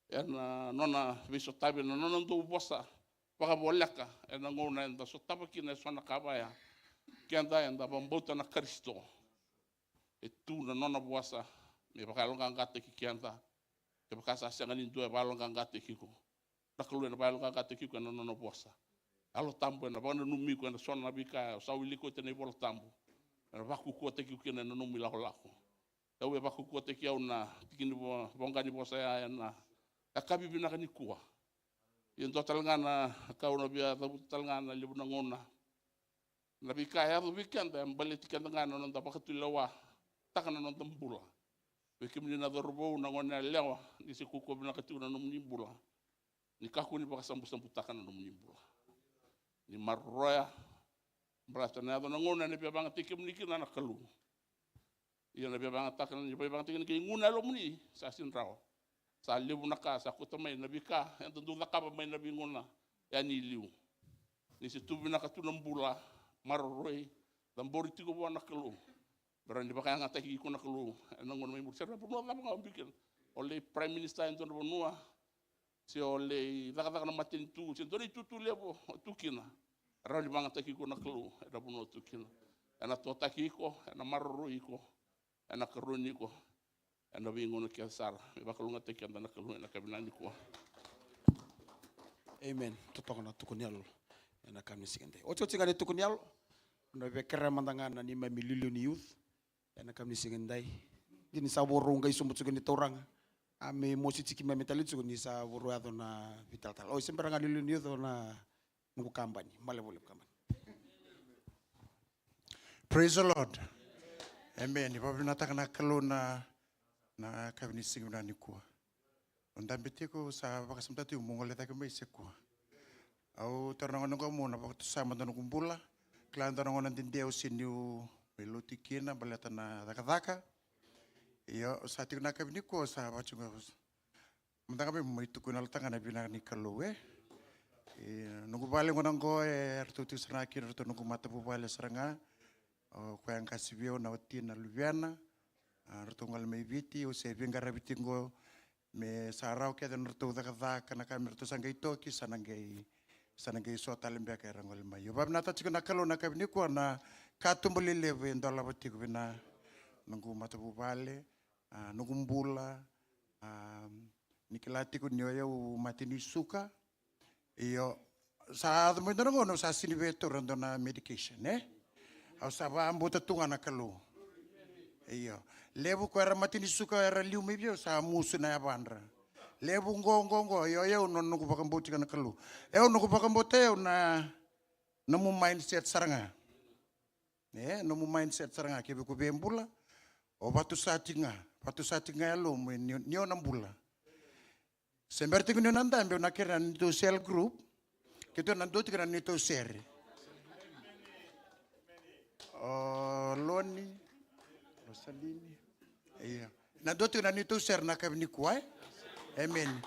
ena nona veisotavi, ena nona dau vosa vakavoleka ena gauna eda sotava kina eso na ka vaya. Keda eda vakabauta na Karisito, e tu na nona vosa me vakayaloqaqataki keda. Kevaka sa sega ni dua e vakayaloqaqataki iko, na Kalou ena vakayaloqaqataki iko ena nona vosa. Yalo Tabu ena vakananumi iko ena so na veika o sa wilika oti ena iVola Tabu. Ena vakaukauwataki iko kina ena nomu ilakolako. Au e vakaukauwataki au na tiki ni vo-, voqa ni vosa ya ena yakavi vinaka nikua. Ia dua tale ga na ka au na via cavuta tale ga na levu na gauna. Na veika e yaco vei keda e baleti keda ga na noda vakatulewataka na noda bula. Vei kemuni na cauravou, na goneyalewa, ni se kaukaua vinaka tiko na nomuni bula, ni kakua ni vakasabusabutaka na nomuni bula. Ni maroroya, baleta na yaco na gauna ena via vakayagataki kemuni kina na Kalou. Ia na via vakayagataka, na via vakayagataki na kei gunu na yalomuni, sa sega ni rawa. Sa levu na ka sa kauta mai, na veika eda dau cakava mai na veigauna yani i liu. Ni se tu vinaka tu na bula, maroroi, cabori tiko vua na Kalou. Me rawa ni vakayagataki iko na Kalou ena gauna mai muri. Se na vanua cava ga o biu kina, o lai Prime Minister e dua na vanua, se o lai cakacaka na matanitu, se dua na itutu levu o tu kina, rawa ni vakayagataki iko na Kalou ena vanua o tu kina. Ena totaki iko, ena maroroi iko, ena karoni iko ena veigauna kece sara. Me vakalougatataki keda na Kalou ena yakavi vinaka nikua. Amen. Totoka na tukuni yalo ena yakavi ni siga edai. Otioti ga ni tukuni yalo, na via kerea mada ga na neimami iliuliu ni youth ena yakavi ni siga edai. Dina ni sa vakarau qai sobu tiko ni tauraga. A me mosi tiko mai me tale tiko ni sa vakarau yaco na veitalatala. Oi, se bera ga iliuliu ni youth o na noqu kabani. Male voli kabani. Praise the Lord. Amen. Ni vakavinavinakataka na Kalou na, na yakavi ni siga vinaka nikua. Au dabe tiko, au sa vakasamataka tiko meu gole cake mai se kua. Au taura na gauna qo meu na vakatusa mada noqu bula. Kila dua na gauna dede au sega niu mai lotu kina baleta na cakacaka. Io, au sa tiko na yakavi nikua, au sa vakatusa. Mada ga meu mai tukuna, yalololoma ga na vinaka ni Kalou, e. E, noqu vale gona qo, e, ratou tiko sara ga kina, ratou noqu matavuvale sara ga. O koya qase vei au na watina, luvena. A, ratou gole mai Viti, au se veiqaravi tiko qo. Me sa rawa kece na nodratou cakacaka, na ka me ratou sa qai toki, sa na qai, sa na qai so tale beka era gole mai. Au vakavinavinakataka tiko na Kalou na yakavi nikua na katuba lelevu e dolava tiko vei na noqu matavuvale, a, noqu bula, a, ni kila tiko ni o yau mate ni suka. Io, sa yaco mai dua na gauna au sa sega ni via taura dua na medication, e? Au sa vakabauta tu ga na Kalou. Io. Levu ko era mate ni suka era liu mai vei au sa musu na yavadra. Levu qo, qo, qo, io, io, na noqu vakabauti ga na Kalou. Io, noqu vakabauta, io, na, nomu mindset sara ga. E, nomu mindset sara ga, kevaka ko via bula, o vatusa tiko ga, vatusa tiko ga yalomu, ni, ni o na bula. Se bera tiko ni o na dabe, o na kerea na neitou cell group. Keitou na dua tiko na neitou sere. O Loni, Salini. Ia. Na dua tiko na neitou sere na yakavi nikua, e? Emeni.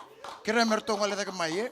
Kerea me ratou gole cake mai, e?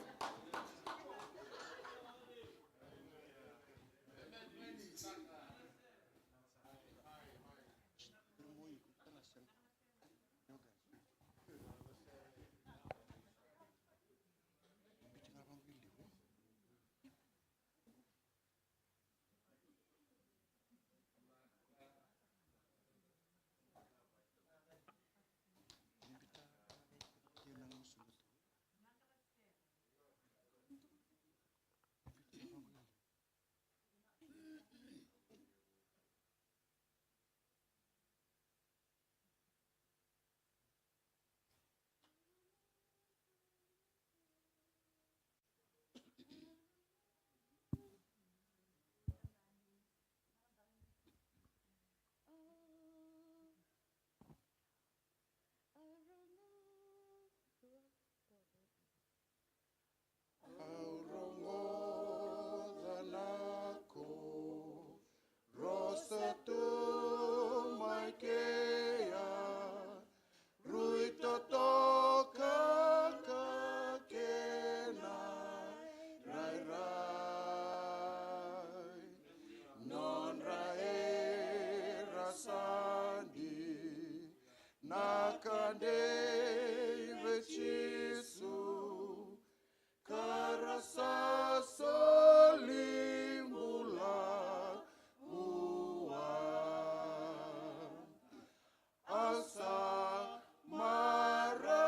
Au rogoca na ko rosa tu mai keya, rui totoka ka kena rairai. Nodra era sadi na kadei vei Jisu, ka ra sa soli bula vua. A sa mara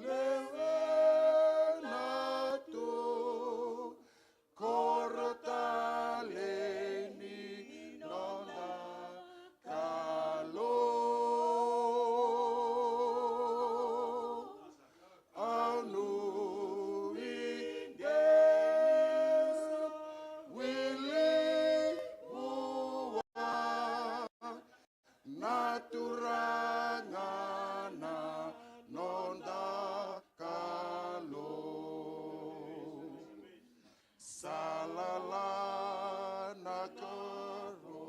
lewena tu, koro talei ni noda Kalou. Au nuidei wili vua na Turaga na noda Kalou. Sa lala na koro,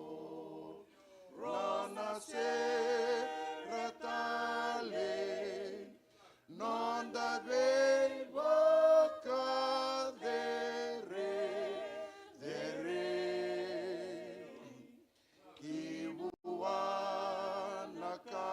nona sere talei, noda veivakacerecerei. Ki vua na ka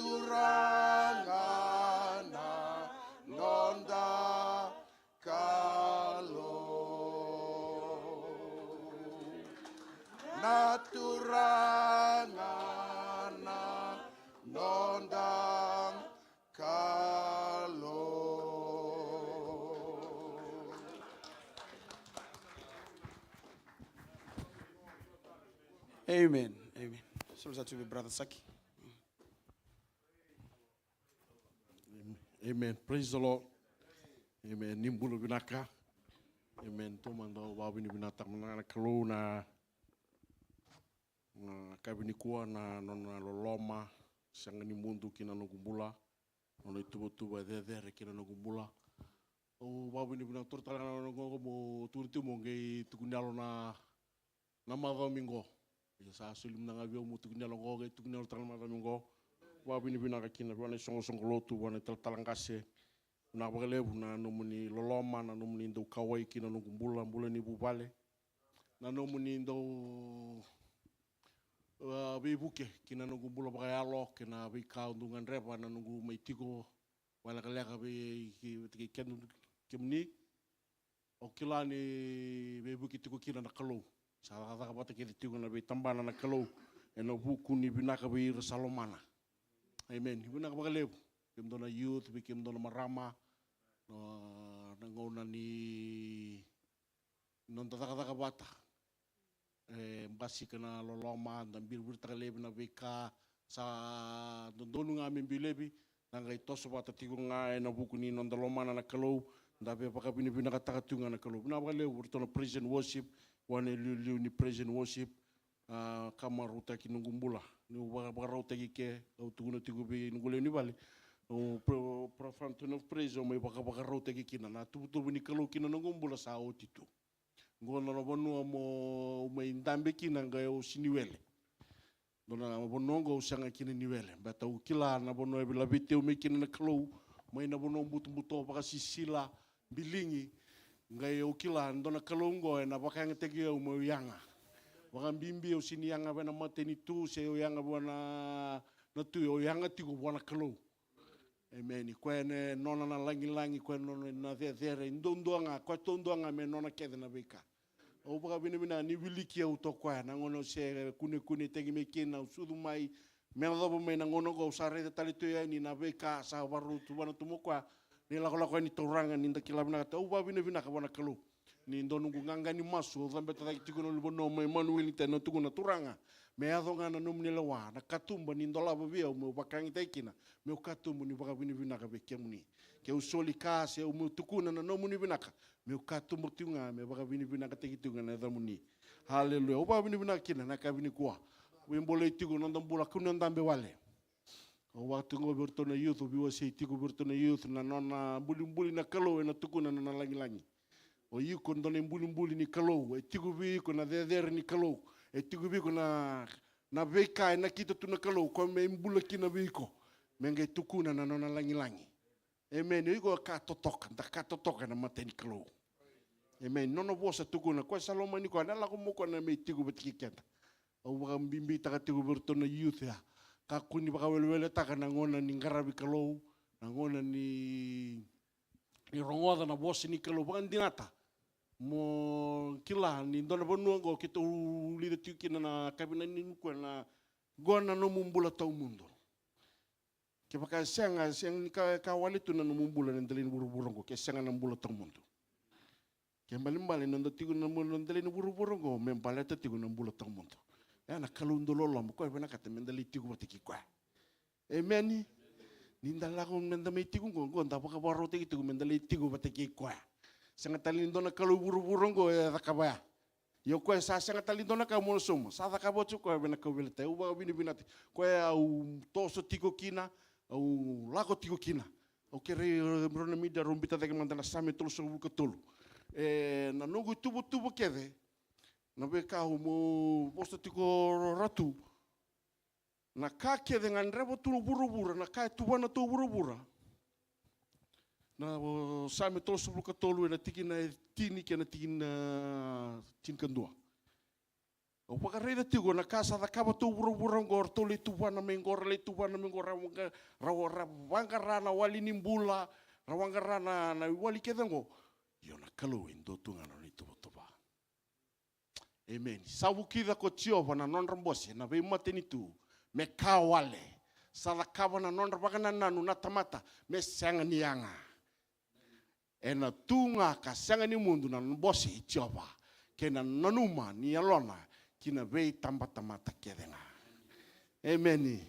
Turaga na noda Kalou. Na Turaga na noda Kalou. Amen. Amen. Solo sa tu brother Saki. Amen. Praise the Lord. Amen. Ni bula vinaka. Amen. Taumada au vakavinavinakataka na Kalou na, na yakavi nikua, na nona loloma sega ni mudu ki na noqu bula, nona ituvatuva e cecere ki na noqu bula. Au vakavinavinaka, toro tale ga na noqu oqo mo tukuna tiko mo qai tukuni yalo na na macawa mai qo. Ia sa soli mada ga vei au mo tukuni yalo qo, qai tukuni yalo tale na macawa mai qo. Vakavinavinaka kina vua na isoqosoqo lotu, vua na italatala qase. Vinaka vakalevu na nomuni loloma, na nomuni dau kauwai kina noqu bula, bula ni vuvale. Na nomuni dau, a, veivuke kina noqu bula vakayalo, kei na veika au dau gadreva na noqu mai tiko vakalekaleka vei, kei, vei kei, kemuni. Au kila ni veivuke tiko kina na Kalou. Sa cakacaka vata kece tiko na veitabana na Kalou ena vuku ni vinaka vei ira sa lomana. Amen. Vinaka vakalevu. Kemudou na youth, vei kemudou na marama. Na, na gauna ni noda cakacaka vata. E basika na loloma, da biubiutaka laivi na veika sa dodonu ga me biu laivi, da qai toso vata tiko ga ena vuku ni noda lomana na Kalou, da via vakavinavinakataka tiko ga na Kalou. Vinaka vakalevu vei iratou na praise and worship, vua na iliuliu ni praise and worship, a, ka marautaki noqu bula. Niu vaka, vakarautaki ke, au tukuna tiko vei noqu lewe ni vale, au pro-, pro-, fountain of praise, au mai vaka, vakarautaki kina na tuvatuva ni Kalou kina noqu bula sa oti tu. Qo na nona vanua mo mai dabe kina qai au sega ni wele. Dua na vanua qo au sega kina ni wele. Baleta au kila na vanua e laveti au mai kina na Kalou. Mai na vanua butobuto vakasisila, biligi. Qai au kila dua na Kalou qo ena vakayagataki au meu yaga. Vakabibi au sega ni yaga vua na matanitu, se au yaga vua na, na tui, au yaga tiko vua na Kalou. Emeni. Koya e nona na lagilagi, koya e nona na cecere, e duadua ga, koya duadua ga me nona kece na veika. Au vakavinavinaka ni wiliki au tu o koya, na gauna au se kunekunetaki mai kina, au sucu mai, me yacova mai na gauna oqo, au sa raica tale tu yani na veika sa vakarau tuvana tu mai o koya, ni lakolako yani Turaga, ni da kila vinaka tu. Au vakavinavinaka vua na Kalou. Ni dua noqu qaqa ni masu, au cabeta cake tiko na ulunivanua mai Manueli, ni tukuna, Turaga, me yaco ga na nomuni lewa, na katuba ni dolava vei au, meu vakayagataki kina, meu katuba ni vakavinavinaka vei kemuni. Ke au soli ka se au meu tukuna na nomuni vinaka, meu katuba tiko ga me vakavinavinakataki tiko ga na yacamuni. Haleluya. Au vakavinavinaka kina na yakavi nikua. Veibolei tiko na noda bula, kua ni dabe wale. Au vaka tiko qo vei iratou na youth, au veiwasei tiko vei iratou na youth, na nona bulibuli na Kalou ena tukuna na nona lagilagi. O iko dua na ibulibuli ni Kalou, e tiko vei iko na cecere ni Kalou, e tiko vei iko na, na veika e nakita tu na Kalou, koya me bula kina vei iko, me qai tukuna na nona lagilagi. Emeni. O iko ka totoka, da ka totoka ena mata ni Kalou. Emeni. Nona vosa tukuna, koya sa lomani koya, na lako mai o koya na me tiko vata kei keda. Au vakabibitaka tiko vei iratou na youth ya. Kakua ni vakaweleweletaka na gauna ni qaravi Kalou, na gauna ni, ni rogoca na vosa ni Kalou, vakadinata. Mo kila ni dua na vanua oqo keitou lica tiko kina na yakavi nikua, na qo na nomu bula tawamudu. Kevaka e sega, e sega ni ka, ka wale tu na nomu bula ena dela ni vuravura oqo, ke sega na bula tawamudu. Ke balebale na noda tiko na noda dela ni vuravura oqo me baleta tiko na bula tawamudu. E, na Kalou dau loloma, koya e vinakata meda lai tiko vata kei koya. Emeni. Ni da lako meda mai tiko oqo, oqo da vakavakarautaki tiko meda lai tiko vata kei koya. Sega tale ni dua na kalou vuravura oqo e cakava ya. Ia o koya sa sega tale ni dua na ka mo na sauma. Sa cakava oti o koya vei na kauveilatai. Au vakavinavinaka. Koya au toso tiko kina, au lako tiko kina. Au kerei, e, rau na media rau biuta cake mada na Same tolusagavulu ka tolu. E, na noqu ituvatuva kece, na veika au mo vosa tiko, Ratu. Na ka kece e gadreva tu na vuravura, na ka e tuvana tu o vuravura. Na, o, Same tolusagavulu ka tolu, ena tikina e tini kei na tikina tinikadua. Au vakaraica tiko na ka sa cakava tu vuravura oqo, ratou lai tuvana mai qo, ra lai tuvana mai qo, ra waqa-, ra wa-, ra vaqara na wali ni bula, ra waqara na, na iwali kece oqo. Io, na Kalou e dua tu ga na nona ituvatuva. Emeni. Sa vukica ko Jiova na nodra bose na veimatanitu me ka wale. Sa cakava na nodra vakanananu na tamata me sega ni yaga. Ena tu ga ka sega ni mudu na bose i Jiova, kei na nanuma ni yalona ki na veitabatamata kece ga. Emeni.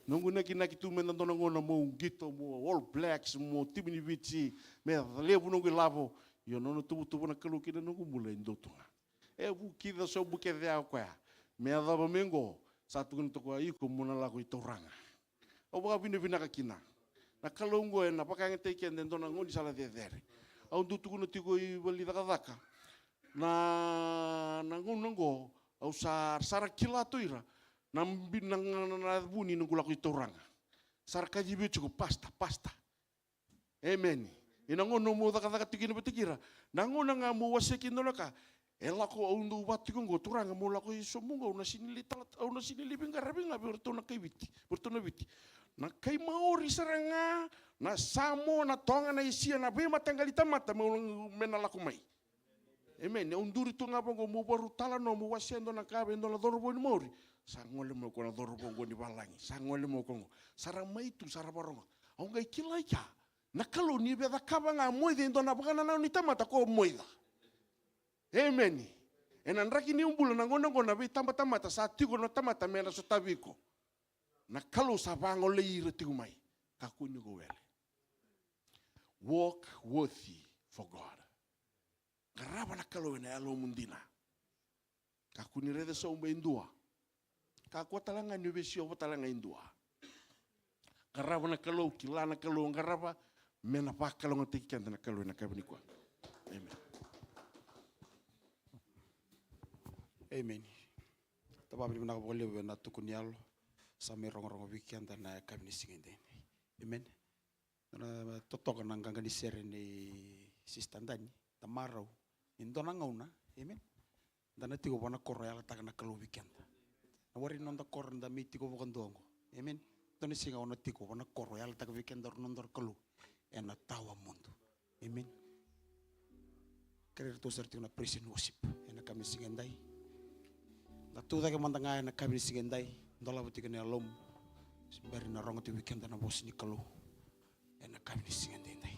Noqu nakinaki tu me da dua na gauna mo qito, mo All Blacks, mo timi ni Viti, me levu noqu ilavo. Io, nona tuvatuva na Kalou ki na noqu bula e dua tu ga. E vukica sobu kece ya o koya. Me yacova mai qo, sa tukuna toka o koya, iko mo na lako i tauraga. Au vakavinavinaka kina. Na Kalou oqo ena vakayagataki keda e dua na gaunisala cecere. Au dau tukuna tiko i vale ni cakacaka. Na, na gauna oqo, au sa, sa ra kila tu o ira na bi-, na, na, na, na vu ni noqu lako i tauraga. Sa ra kacivi au tiko, pasta, pasta. Emeni. Ia na gauna meu cakacaka tiko kina vata kei ira, na gauna ga meu wasea kina na ka, e lako, au dau vaka tiko oqo, turaga, meu lako i sobu oqo, au na sega ni lai tala, au na sega ni lai veiqaravi ga vei iratou na kai Viti, vei iratou na Viti. Na kai Maori sara ga, na Samoa, na Toga, na Isia, na veimataqali tamata meu, me na lako mai. Emeni. Au duri tu ga vaqo, meu vakarau talanoa, meu wasea e dua na ka vei e dua na cauravou ni Maori. Sa gole mai o koya na cauravou oqo ni valagi. Sa gole mai o koya oqo. Sa ra mai tu, sa ra vakarogo. Au qai kila i kea na Kalou ni via cakava ga, moica e dua na vakanananu ni tamata ko moica. Emeni. Ena draki ni bula na gauna oqo, na veitabatamata sa tiko na tamata me na sotavi iko. Na Kalou sa vagolei ira tiko mai. Kakua ni ko wele. Walk worthy for God. Qarava na Kalou ena yalomu dina. Kakua ni raica sobu e dua. Kakua tale ga ni veisiko tale ga e dua. Qarava na Kalou, kila na Kalou, qarava, me na vakalougatataki keda na Kalou ena yakavi nikua. Emeni. Emeni. Tavava ni vinaka vakalevu ena tukuni yalo. Sa mai rogorogo vei keda na yakavi ni siga edaidai. Emeni. Na totoka na qaqa ni sere nei Sister Dani, da marau. E dua na gauna, emeni. Da na tiko vua na koro e yalataka na Kalou vei keda. Na warai ni noda koro da mai tiko vakadua oqo. Emeni. Dua na siga o na tiko vua na koro e yalataka vei keda na noda Kalou. Ena tawa mudu. Emeni. Kerei ratou sara tiko na praise and worship ena yakavi ni siga edai. Da tu cake mada ga ena yakavi ni siga edai. Dolava tiko na yalomu. Se bera ni na rogo tiko vei keda na vosa ni Kalou ena yakavi ni siga edaidai.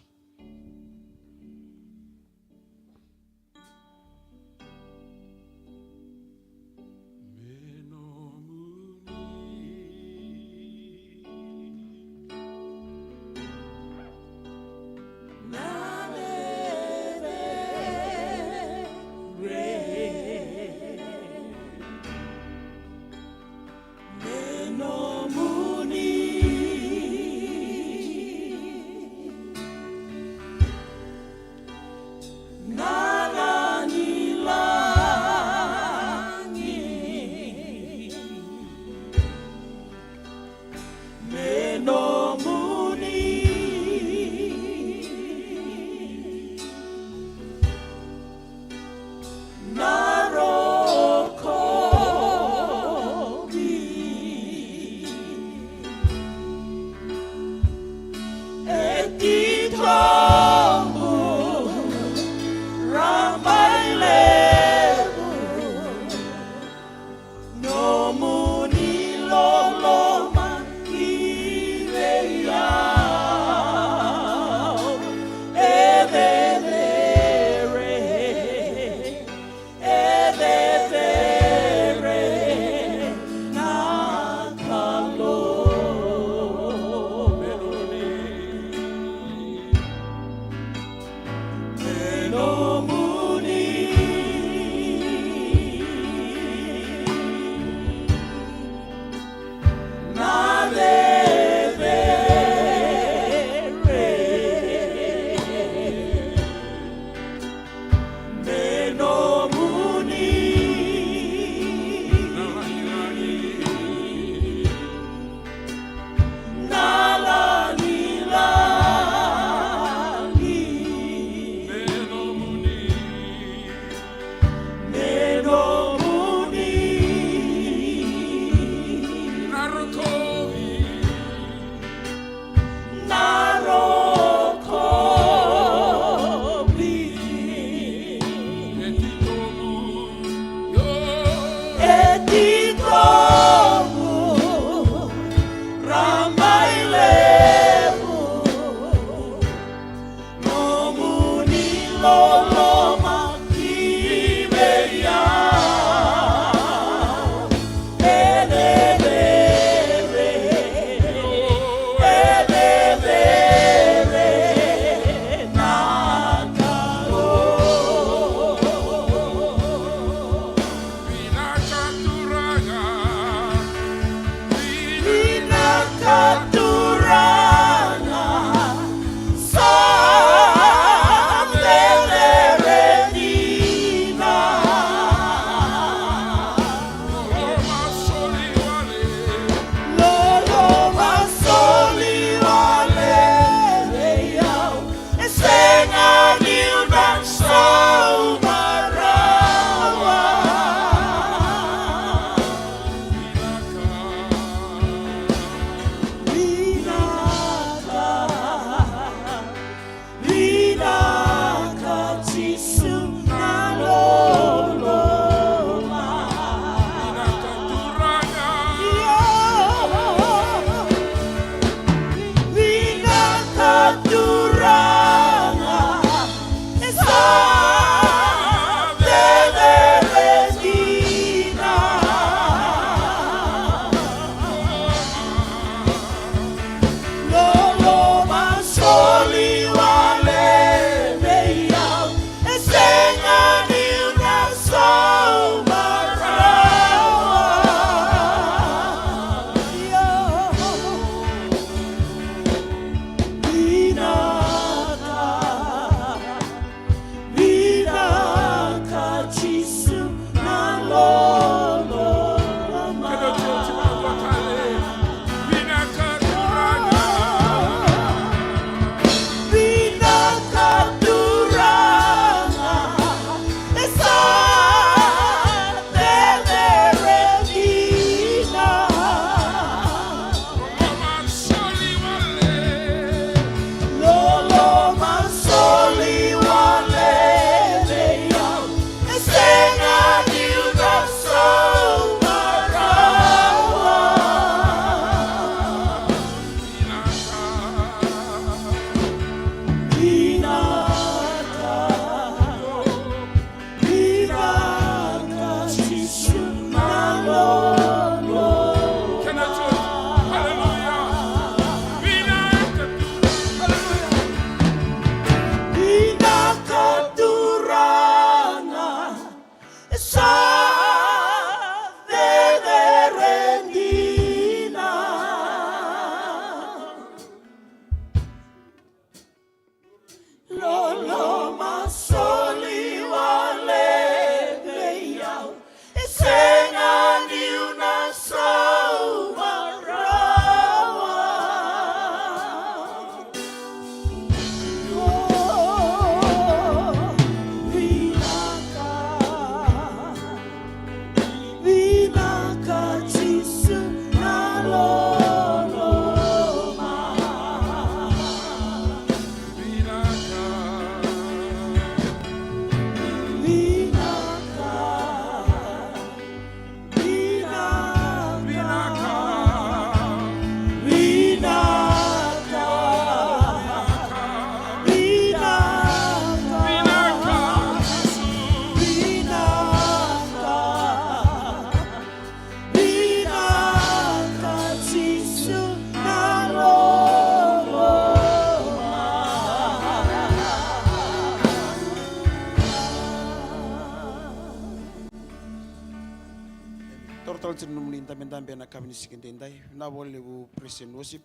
Sina nomuni dabedabe ena yakavi ni siga edaidai. Vinaka vakalevu praise and worship.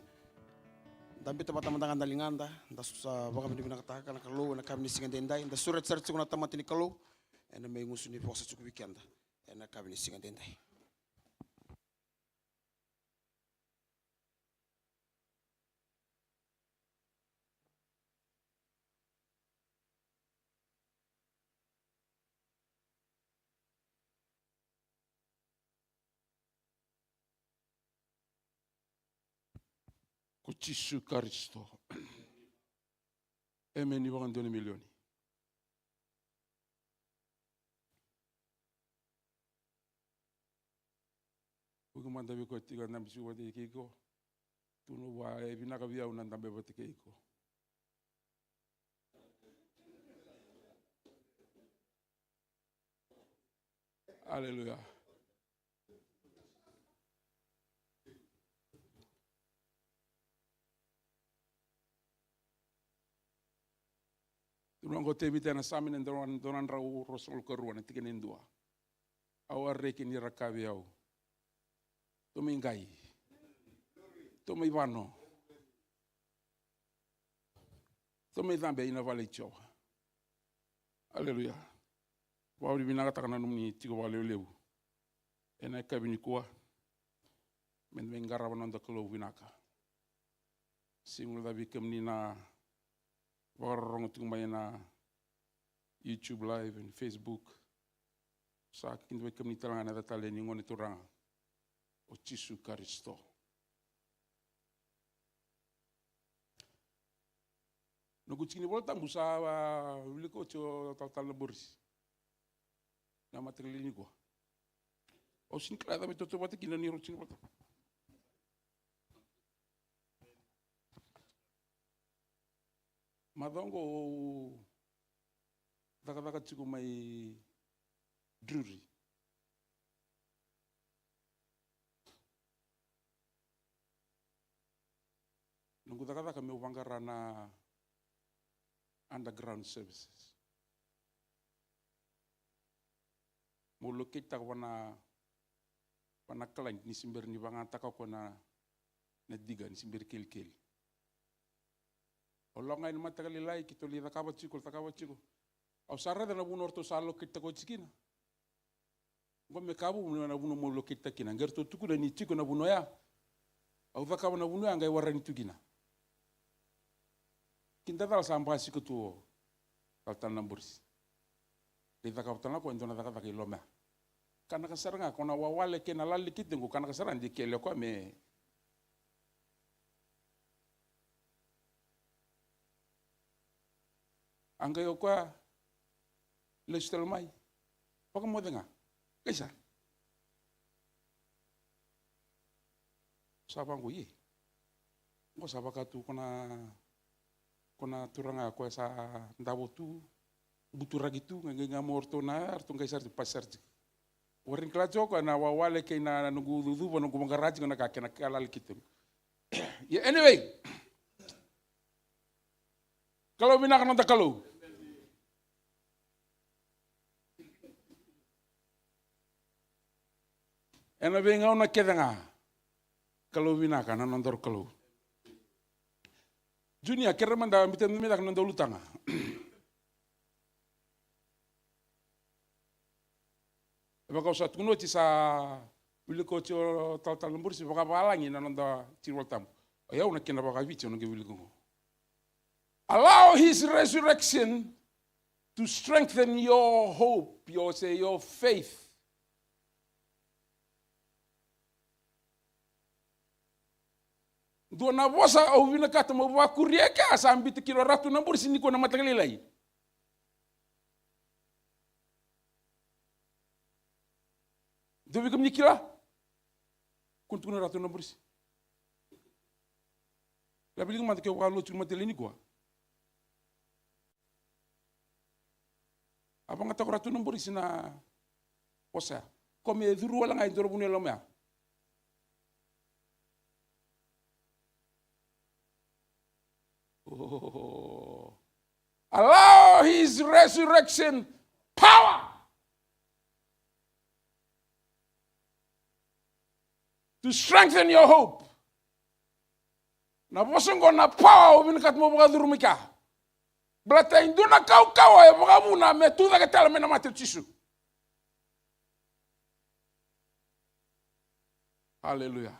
Da biuta vata mada ga na ligada, da sa vakavinavinakataka na Kalou ena yakavi ni siga edaidai. Da sureta sara tiko na tamata ni Kalou ena mai gusu ni vosa tiko vei keda ena yakavi ni siga edaidai. Ko Jisu Karisito. Emeni vakadua na milioni. Vuki mada vei koya tiko na dabe tiko vata kei iko. Tukuna vua e vinaka vei au na dabe vata kei iko. Aleluya. Tukuna oqo o Tevita ena Same na dua na drau ruasagavulu ka rua na tikina e dua. Au a reki ni ra kaya vei au, tou mai qai, tou mai vano, tou mai cabe ina vale i Jiova. Aleluya. Vakavinavinakataka na nomuni tiko vakalevulevu ena yakavi nikua. Meda mai qarava na noda Kalou vinaka. Sega ni guilecavi kemuni na vakarorogo tiko mai ena YouTube live and Facebook. Sa kidavaki kemuni tale ga na yaca talei ni Gone Turaga o Jisu Karisito. Noqu tiki ni Vola Tabu sa, a, wilika oti o talatala na Borisi na mataka lailai nikua. Au sega ni kila e cava e tautauvata kina ni rau tiki ni Vola Tabu. Macawa oqo au cakacaka tiko mai Drury. Noqu cakacaka meu vaqara na underground services. Meu locate-taka vua na, vua na client ni se bera ni vakayagataka o koya na, na diga, ni se bera ni kelikeli. Au lako ga ina mataka lailai, keitou lai cakava tiko, cakava tiko. Au sa raica na vanua ratou sa locate-taka oti kina. Oqo me ka vou na vanua meu locate-taka kina. Qai ratou tukuna ni tiko na vanua ya. Au cakava na vanua ya, qai warani tu kina. Kidacala sa basika tu o talatala na Borisi. Lai cakava tale ga o koya e dua na cakacaka i loma ya. Ka naka sara ga, ko na wawale kei na lali keitou qo, ka naka sara ga de kele o koya me A qai o koya lesu tale mai. Vakamoce ga. Qai sa. Sa vaqo, ie. Qo sa vaka tu ko na, ko na turaga koya sa davo tu, buturaki tu, qai, qai ga mo ratou na, ratou qai sara tu, pasi sara tu. Warai ni kila tiko o koya na wawale kei na noqu cucuva, noqu vaqara tiko na ka kei na ka lali keitou. Ia, anyway. Kalou vinaka noda Kalou. Ena veigauna kece ga. Kalou vinaka na nodaru Kalou. Junia, kere mada biuta mai cake na noda ulutaga. E vaka au sa tukuna oti, sa wilika oti o talatala na Borisi vakavalagi na noda tiki ni Vola Tabu. O yau na kena vakaviti au na qai wilika oqo. Allow his resurrection to strengthen your hope, your, say, your faith. Dua na vosa au vinakata mo vakuria ke a sa biuta kina o Ratu na Borisi nikua na mataka lailai. Dua vei kemuni kila? Kua ni tukuna Ratu na Borisi. Laveliga mada ke vakalotu ni mataka lailai nikua. A vagataka o Ratu na Borisi na vosa ya. Ko me curu wale ga e dua na vanua e loma ya. Oh. Allow his resurrection power. To strengthen your hope. Na vosa oqo na power au vinakata mo vakacuru mai kea. Baleta e dua na kaukauwa e vakavuna me tucake tale mai na mate o Jisu. Aleluya.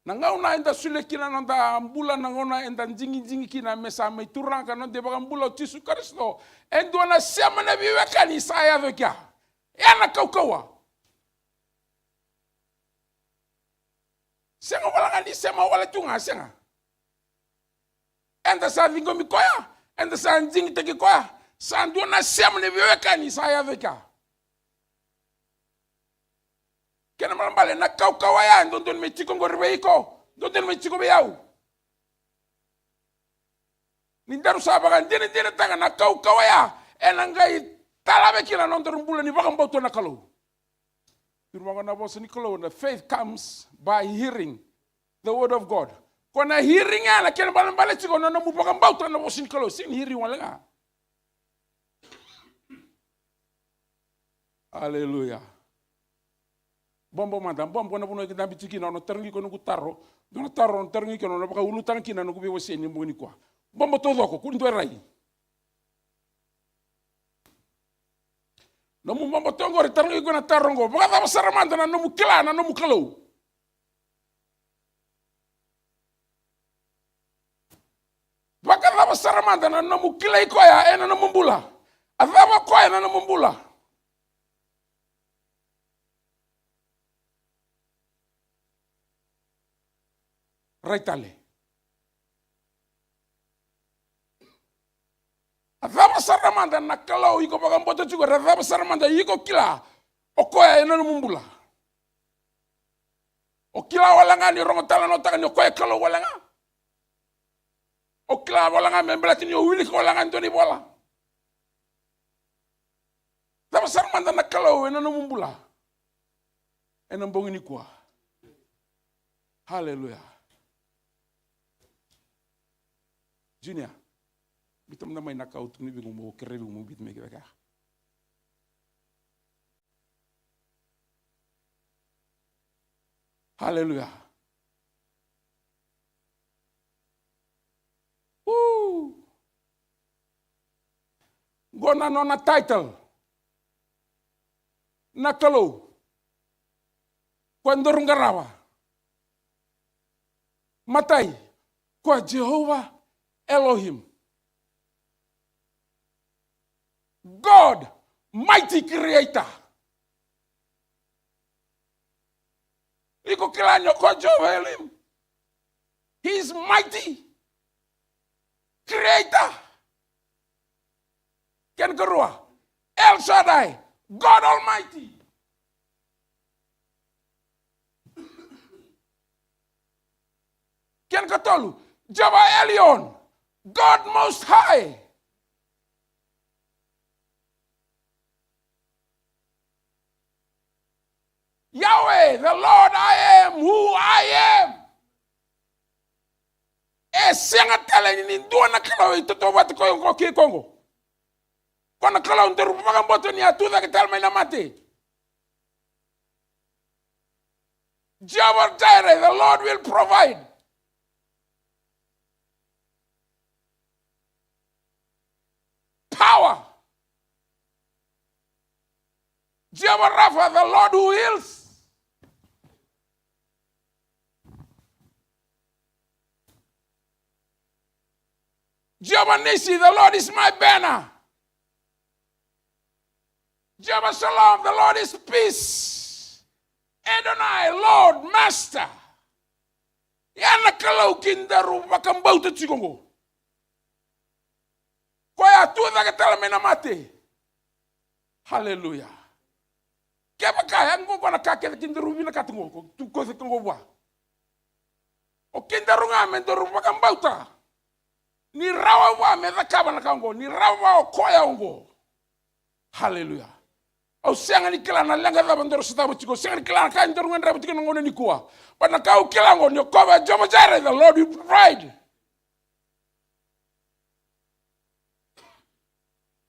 Na gauna eda solia kina na noda bula, na gauna eda digidigi kina me sa mai Turaga ka noda iVakabula o Jisu Karisito, e dua na sema na veiwekani sa yaco i kea. E na kaukauwa. Sega wale ga ni sema wale tu ga, sega. Eda sa ciqomi koya, eda sa digitaki koya, sa dua na sema ni veiwekani sa yaco i kea. Kena ibalebale na kaukauwa ya e dodonu me tiko qori vei iko, dodonu me tiko vei au. Ni daru sa vakadinadinataka na kaukauwa ya, ena qai talave kina na nodaru bula ni vakabauta na Kalou. Turu vaqo na vosa ni Kalou, na faith comes by hearing the word of God. Ko na hearing ya na kena ibalebale tiko na nomu vakabauta na vosa ni Kalou, sega ni hearing wale ga. Aleluya. Bobo mada, bobo na vanua e dabe tiko kina, o na tarogi iko noqu taro, dua na taro o na tarogi iko, o na vakaulutaga kina noqu veiwasei ni bogi nikua. Bobo taucoko, kua ni dua e rai. Nomu bobo toka qori, tarogi iko na taro oqo, vakacava sara mada na nomu kila na nomu Kalou? Vakacava sara mada na nomu kilai koya ena nomu bula? A cava koya na nomu bula? Rai tale. A cava sara mada na Kalou iko vakabauta tiko, ra cava sara mada iko kila o koya ena nomu bula? O kila wale ga ni rogo talanoataka ni o koya e Kalou wale ga? O kila wale ga me baleta ni o wilika wale ga e dua na ivola? Cava sara mada na Kalou ena nomu bula ena bogi nikua? Haleluya. Junior, biuta mada mai na ka au tukuna vei iko, mo kerea vei iko mo biuta mai kevaka. Haleluya. Uu. Qo na nona title. Na Kalou. Ko daru qarava. Matai, ko Jehovah Elohim. God, mighty creator. Iko kila ni o koya Jehovah Elohim. He is mighty creator. Kena ikarua, El Shaddai, God Almighty. Kena ikatolu, Jehovah Elion, God Most High. Yahweh, the Lord, I am who I am. E sega tale ni dua na Kalou e tautauvata koya qo kei koya qo. Ko na Kalou daru vakabauta ni a tucake tale mai na mate. Jehovah Jireh, the Lord will provide. Power. Jehovah Rapha, the Lord who heals. Jehovah Nissi, the Lord is my banner. Jehovah Shalom, the Lord is peace. Adonai, Lord, Master. Ya na Kalou kedaru vakabauta tiko qo. Koya a tucake tale mai na mate. Haleluya. Kevaka ya qo, qo na ka kece kedaru vinakata qo, ko tu koce qo vua. O kedaru ga me daru vakabauta ni rawa vua me cakava na ka oqo, ni rawa vua o koya oqo. Haleluya. Au sega ni kila na leqa cava daru sotava tiko, sega ni kila na ka daru gadreva tiko na gauna nikua. But na ka au kila oqo, ni o koya Jehovah Jireh, the Lord will provide.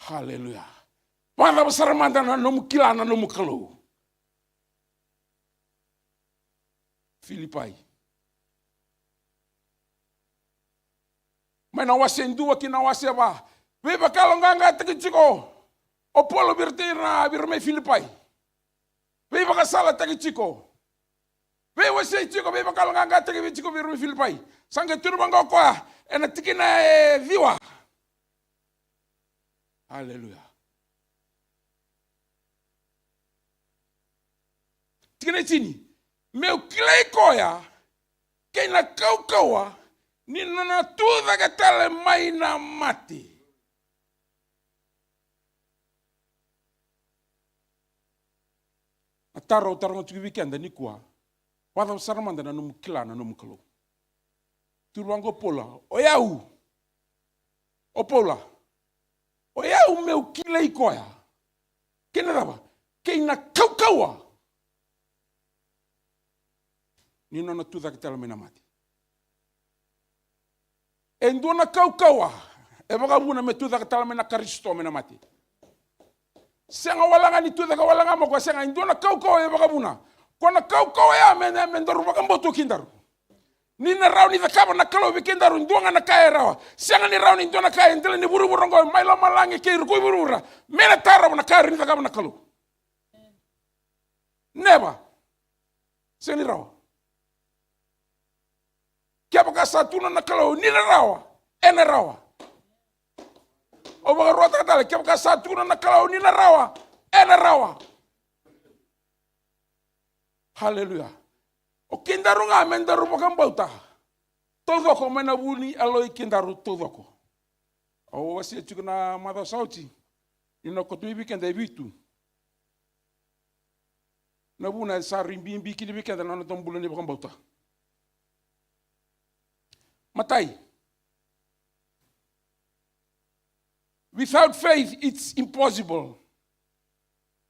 Haleluya. Vakacava sara mada na nomu kila na nomu Kalou? Filipai. Mai na wase dua ki na wase va. Veivakayaloqaqataki tiko o Paula vei ira, vei ira mai Filipai. Veivakasalataki tiko. Veiwasei tiko, veivakayaloqaqataki vei tiko vei ira mai Filipai. Sa qai tukuna vaqo o koya ena tikina e ciwa. Aleluya. Tikina e tini. Meu kilai koya kei na kaukauwa ni nona tu cake tale mai na mate. Na taro au taroga tiko vei keda nikua, vakacava sara mada na nomu kila na nomu Kalou? Tukuna vaqo o Paula, o yau, o Paula, o yau meu kilai koya kei na cava? Kei na kaukauwa ni nona tu cake tale mai na mate. E dua na kaukauwa e vakavuna me tu cake tale mai na Karisito mai na mate. Sega wale ga ni tu cake wale ga mai o koya, sega, e dua na kaukauwa e vakavuna. Ko na kaukauwa ya me, me daru vakabauta o kedaru. Ni na rawa ni cakava na Kalou vei kedaru e dua ga na ka e rawa. Sega ni rawa ni dua na ka e dela ni vuravura oqo, mai lomalagi kei ruku i vuravura, me na tarova na ka e rawa ni cakava na Kalou. Never. Sega ni rawa. Kevaka sa tukuna na Kalou ni na rawa, ena rawa. Au vakaruataka tale, kevaka sa tukuna na Kalou ni na rawa, ena rawa. Haleluya. O kedaru ga me daru vakabauta taucoko mai na vu ni yalo i kedaru taucoko. Au wasea tiko na macawa sa oti, ni na koto mai vei keda e vitu na vuna e sa rui bibi kina vei keda na noda bula ni vakabauta. Matai. Without faith, it's impossible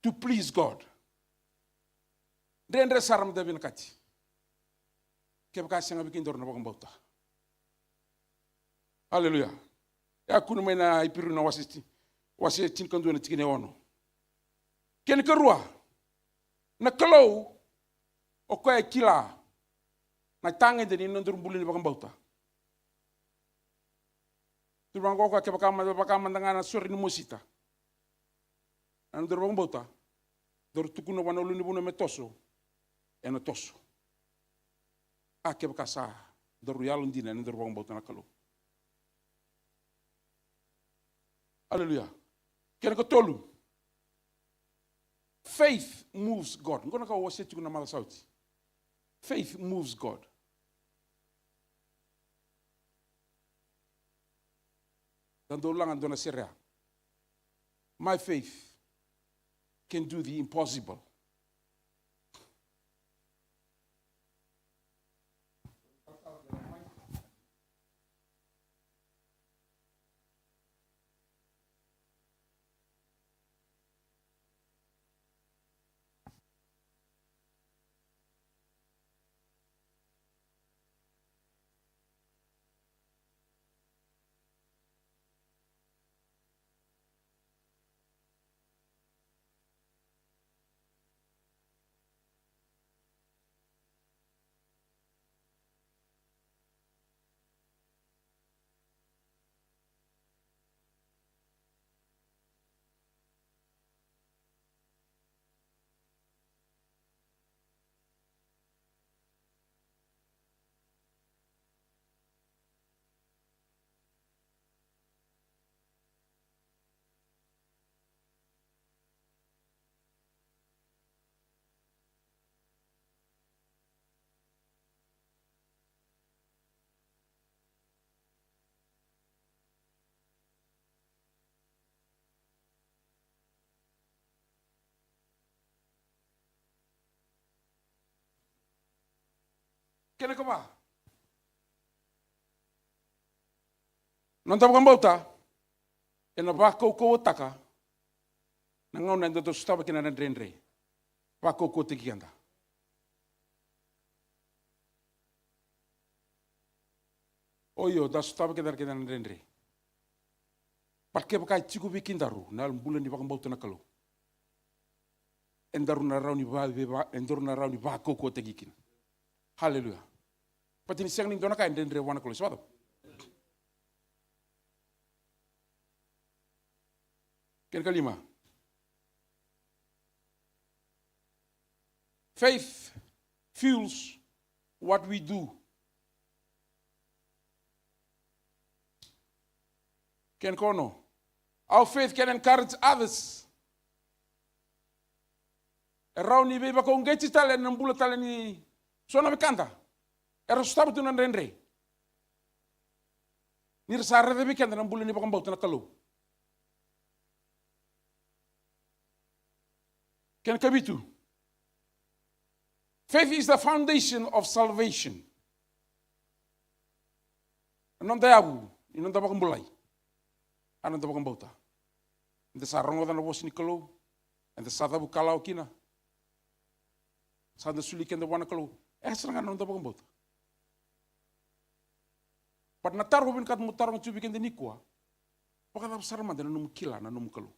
to please God. Dredre sara mada vinakati kevaka sega vei kedaru na vakabauta. Aleluya. E a kune mai na Iperiu na wase ti-, wase tinikadua na tikina e ono. Kena ikarua, na Kalou o koya e kila na itagede ni nodaru bula ni vakabauta. Tukuna vaqo o koya, kevaka mada, vaka mada ga na sore ni mosita na nodaru vakabauta, daru tukuna vua na ulunivanua me toso, ena toso. A kevaka sa daru yalodina ena nodaru vakabauta na Kalou. Aleluya. Kena ikatolu. Faith moves God. Qo na ka au wasea tiko na macawa sa oti. Faith moves God. Da dau laga dua na sere ya. My faith can do the impossible. Kena ikava, noda vakabauta ena vakaukauwataka na gauna eda dau sotava kina na dredre. Vakaukauwataki keda. O io, da sotava keda na keda na dredre. But kevaka e tiko vei kedaru na bula ni vakabauta na Kalou, edaru na rawa ni va, va, edaru na rawa ni vakaukauwataki kina. Haleluya. Baleta ni sega ni dua na ka e dredre vua na Kalou, se vakacava? Kena ikalima. Faith fuels what we do. Kena ikaono. Our faith can encourage others. E rawa ni veivakauqeti tale na bula tale ni so na wekada era sotava tu na dredre, ni ra sa raica vei keda na bula ni vakabauta na Kalou. Kena ikavitu. Faith is the foundation of salvation. Na noda yavu ni noda vakabulai, a noda vakabauta. Eda sa rogoca na vosa ni Kalou, eda sa cavu kalawa kina, sa da soli keda vua na Kalou. E sara ga na noda vakabauta. But na taro vinakata meu taroga tiko vei keda nikua, vakacava sara mada na nomu kila na nomu Kalou?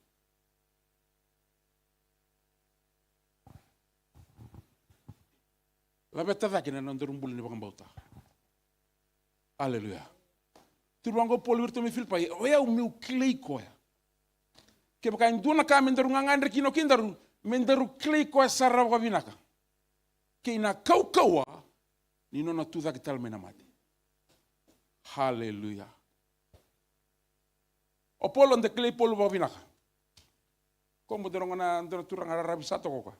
Laveta cake na nodaru bula ni vakabauta. Aleluya. Tukuna vaqo o Paula vei iratou mai Filipai, o yau meu kilai koya. Kevaka e dua na ka me daru gagadre kina o kedaru, me daru kilai koya sara vakavinaka, kei na kaukauwa ni nona tucake tale mai na mate. Haleluya. O Paula, da kilai Paula vakavinaka. Ko mo dua na, dua na turaga raravi sa toka o koya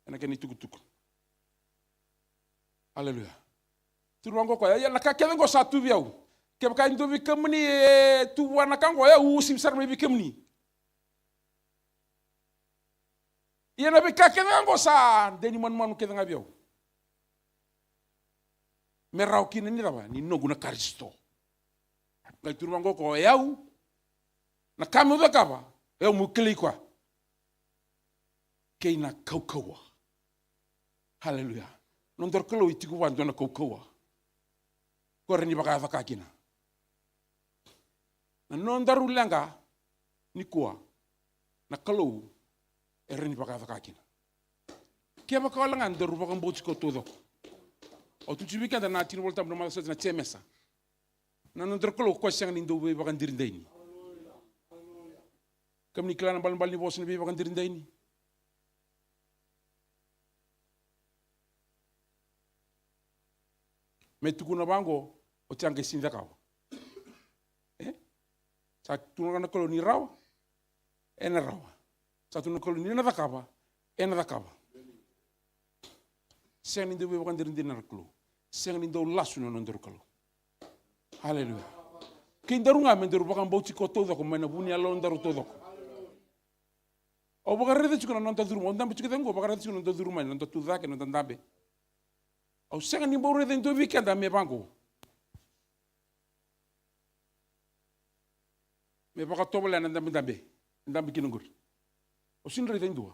ena kena itukutuku. Aleluya. Tukuna vaqo o koya, ia na ka kece oqo sa tu vei au. Kevaka e dua vei kemuni e tu vua na ka oqo, e au uasivi sara mai vei kemuni. Ia na veika kece ga oqo sa de ni manumanu kece ga vei au. Me rawa kina ni cava? Ni noqu na Karisito. Qai tukuna vaqo o koya, o yau, na ka meu cakava, o yau meu kilai koya. Kei na kaukauwa. Haleluya. Nodaru Kalou e tiko vua e dua na kaukauwa. Ko rawa ni vakayaco ka kina. Na nodaru leqa nikua, na Kalou e rawa ni vakayaco ka kina. Kevaka wale ga daru vakabauti koya taucoko. Au tukuna vei keda na tiki ni Volatabu na macawa sa oti, na Jemesa. Na nodaru Kalou o koya sega ni dau veivakadiridaini. Kemuni kila na balebale ni vosa ni veivakadiridaini? Me tukuna vaqo, oti a qai sini cakava. E? Sa tukuna na Kalou ni rawa, ena rawa. Sa tukuna na Kalou ni na cakava, ena cakava. Sega ni dau veivakadiridaini na Kalou. Sega ni dau lasu na nodaru Kalou. Aleluya. Kei daru ga me daru vakabauti koya taucoko mai na vu ni yalodaru taucoko. Au vakaraica tiko na noda curu mai, au dabe tiko cake qo, vakaraica tiko na noda curu mai, na noda tucake, na noda dabe. Au sega ni bau raica e dua vei keda me vaqo. Me vakatovolea na dabedabe e dabe kina qori. Au sini raica e dua.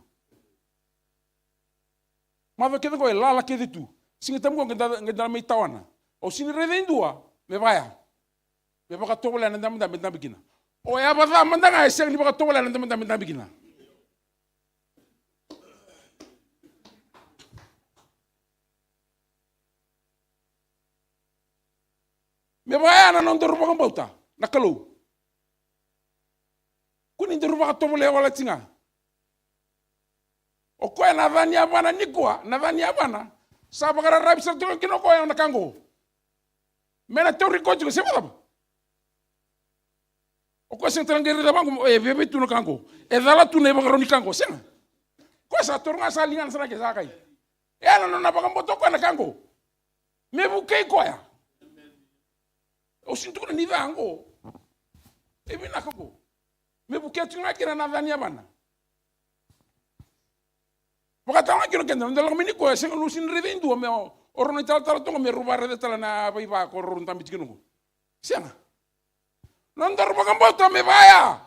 Macawa kece qo e lala kece tu. Siga Tabu qo qai da, qai da mai tawana. Au sini raica e dua me vaya. Me vakatovolea na dabedabe e dabe kina. O yava ca mada ga e sega ni vakatovolea na dabedabe e dabe kina. Me vaya na nodaru vakabauta na Kalou. Ko ni daru vakatovolea wale tiko ga. O koya na ca ni yavana nikua, na ca ni yavana sa vakararavi sara tiko kina o koya na ka qo. Me na tauri koya tiko se vakacava? O koya sega tale ga ni raica vaqo, e viavia tu na ka qo. E cala tu na ivakarau ni ka qo, sega. Koya sa taura ga sa ligana sara ke sa kai. E na nona vakabauta o koya na ka qo. Me vukei koya. Au sini tukuna ni ca qo. E vinaka qo. Me vukei tiko ga kina na ca ni yavana. Vakatau ga kina o keda, noda lako mai nikua, e sega ni sini raica e dua me o, o rau na italatala toka me rau vakaraica tale na vaiva ko rau dabe tiko kina qo. Sega. Nodaru vakabauta me vaya.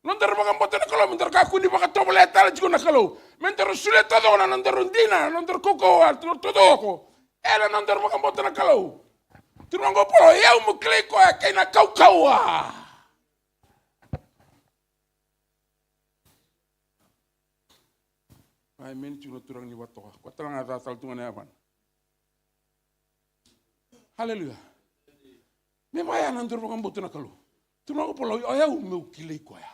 Nodaru vakabauta na Kalou, me daru kakua ni vakatovolea tale tiko na Kalou. Me daru solia taucoko na nodaru dina, na nodaru kaukauwa, na nodaru taucoko. Ena nodaru vakabauta na Kalou. Tukuna qo o Paula, o yau meu kilai koya kei na kaukauwa. Ai, meni tu na turaga ni vatoka. Koya tale ga e ca tale tu ga na yavana. Haleluya. Me vaya na nodaru vakabauta na Kalou. Tukuna ko Paula, o yau meu kilai koya.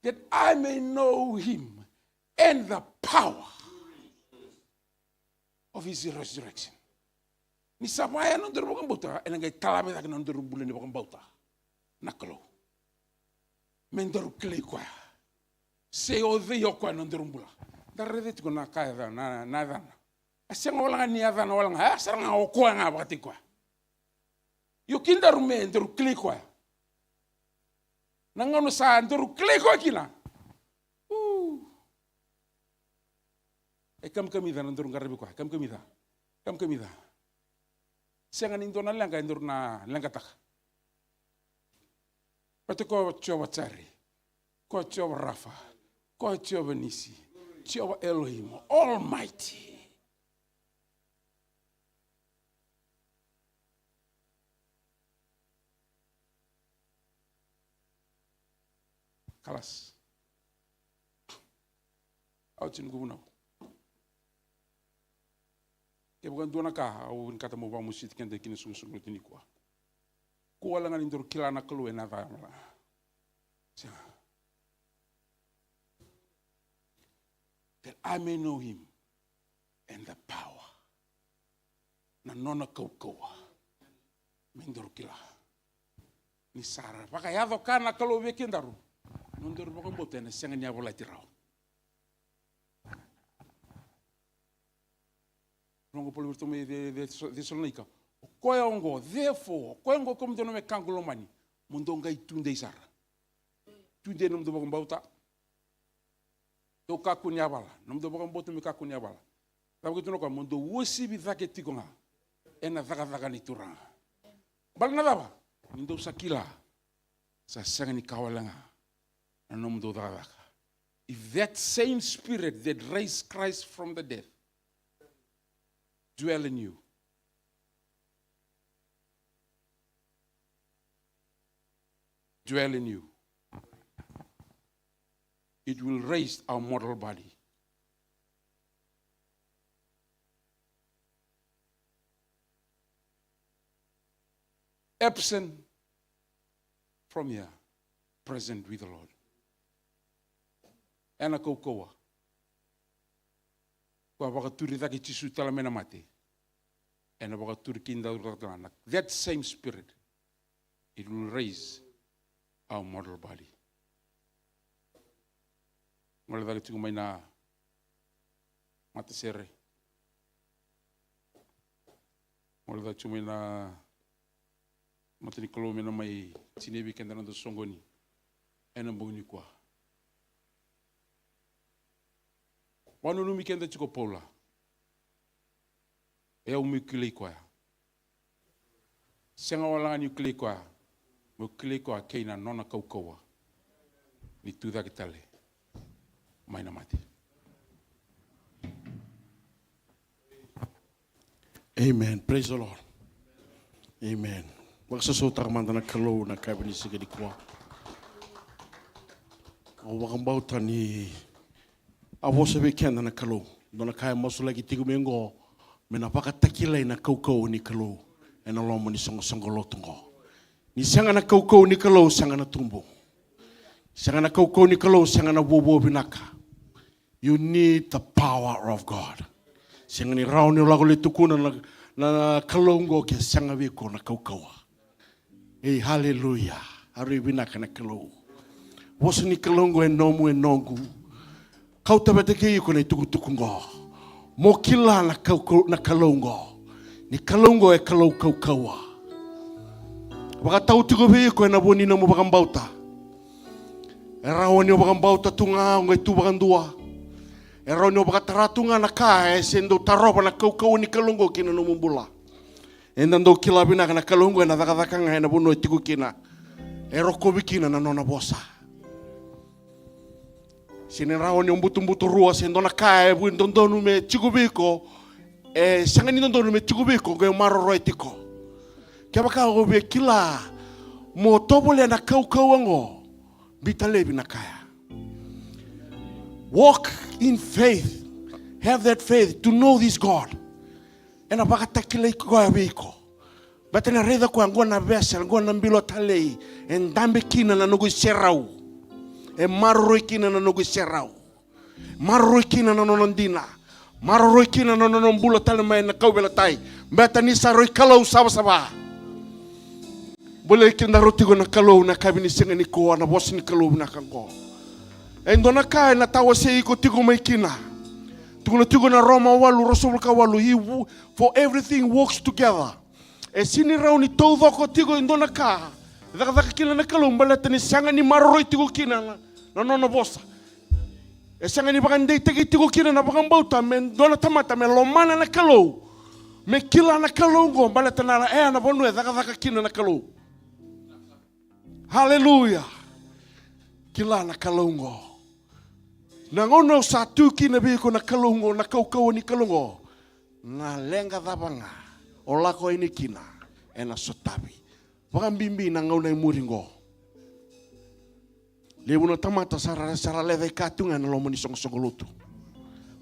That I may know him and the power of his resurrection. Ni sa vaya na nodaru vakabauta, ena qai talave cake na nodaru bula ni vakabauta na Kalou. Me daru kilai koya. Se o cei o koya na nodaru bula. Da raica tiko na ka e ca, na, na yacana. A sega wale ga ni yacana wale ga, a sara ga o koya ga vakataki koya. Io, kedaru me daru kilai koya. Na gauna sa daru kilai koya kina. U. E kamikamica na nodaru qaravi koya, kamikamica. Kamikamica. Sega ni dua na leqa e daru na leqataka. Baleta ko Jiova Jire, ko Jiova Rafa, ko Jiova Nisi, Jiova Elohim, Almighty. Kalas. Au tiko ni kuvunau. Kevaka dua na ka au vinakata mo vamusiti keda kina soqosoqo lotu nikua. Kua wale ga ni daru kila na Kalou ena ca wale ga. Sega. That I may know him and the power. Na nona kaukauwa. Me daru kila. Ni sa ra vakayaco ka na Kalou vei kedaru. Nodaru vakabauta ena sega ni yavalati rawa. Rogo Paula vei iratou mai Te-, Te-, Tesalonaika. O koya oqo, therefore, o koya oqo kemudou na wekaqu lomani. Mo dou qai tudei sara. Tudei na nomudou vakabauta. Dou kakua ni yavala. Nomudou vakabauta me kakua ni yavala. Cava ke tukuna o koya, mo dou uasivi cake tiko ga ena cakacaka ni Turaga. Baleta na cava? Ni dou sa kila. Sa sega ni ka wale ga na nomudou cakacaka. If that same spirit that raised Christ from the dead dwell in you, dwell in you, it will raise our mortal body. Absent from here, present with the Lord. Ena kaukauwa. Koya vakaturi cake Jisu tale mai na mate. Ena vakaturi kina na, that same spirit. It will raise our mortal body. Gole cake tiko mai na matasere. Gole cake tiko mai na mata ni Kalou me na mai tinia vei keda na noda soqoni ena bogi nikua. Vakananumi keda tiko o Paula. E au meu kilai koya. Sega wale ga niu kilai koya, meu kilai koya kei na nona kaukauwa ni tucake tale mai na mate. Amen. Praise the Lord. Amen. Vakasausautaka mada na Kalou na yakavi ni siga nikua. Au vakabauta ni a vosa vei keda na Kalou. Dua na ka e masulaki tiko mai oqo, me na vakatakilai na kaukauwa ni Kalou ena loma ni soqosoqo lotu oqo. Ni sega na kaukauwa ni Kalou, sega na tubu. Sega na kaukauwa ni Kalou, sega na vuavua vinaka. You need the power of God. Sega ni rawa ni o lako lai tukuna na, na, na Kalou oqo ke sega vei iko na kaukauwa. Ei, haleluya. A rui vinaka na Kalou. Vosa ni Kalou oqo e nomu, e noqu. Kauta vata kei iko na itukutuku oqo. Mo kila na kaukau-, na Kalou oqo. Ni Kalou oqo e Kalou kaukauwa. Vakatau tiko vei iko ena vuku ni nomu vakabauta. E rawa ni o vakabauta tu ga, o qai tu vakadua. E rawa ni o vakatara tu ga na ka e se dau tarova na kaukauwa ni Kalou oqo ki na nomu bula. Eda dau kila vinaka na Kalou oqo ena cakacaka ga ena vanua e tiko kina. E rokovi kina na nona vosa. Se ni rawa ni o butobuto rua se dua na ka e vuli dodonu me tiko vei iko, e sega ni dodonu me tiko vei iko, qai maroroya tiko. Kevaka o via kila mo tovolea na kaukauwa oqo, biuta laivi na kaya. Walk in faith. Have that faith to know this God. Ena vakatakilai koya vei iko. Baleta ni raica koya, qo na vessel, qo na bilo talei. E dabe kina na noqu iserau. E maroroi kina na noqu iserau. Maroroi kina na nona dina. Maroroi kina na nona bula tale mai na kauveilatai. Baleta ni sa rui Kalou savasava. Bolei kedaru tiko na Kalou na yakavi ni siga nikua, na vosa ni Kalou vinaka oqo. E dua na ka ena tawasei iko tiko mai kina. Tukuna tiko na Roma walu, ruasagavulu ka walu, he wo-, for everything works together. E sega ni rawa ni taucoko tiko e dua na ka e cakacaka kina na Kalou, baleta ni sega ni maroroi tiko kina na, na nona vosa. E sega ni vakadeitaki tiko kina na vakabauta me dua na tamata me lomana na Kalou, me kila na Kalou oqo, baleta na, e, na vanua e cakacaka kina na Kalou. Haleluya. Kila na Kalou oqo. Na gauna o sa tu kina vei iko na Kalou oqo, na kaukauwa ni Kalou oqo, na leqa cava ga o lako yani kina ena sotavi. Vakabibi na gauna e muri oqo. Levu na tamata sa ra, sa ra lecaika tu ga ena loma ni soqosoqo lotu.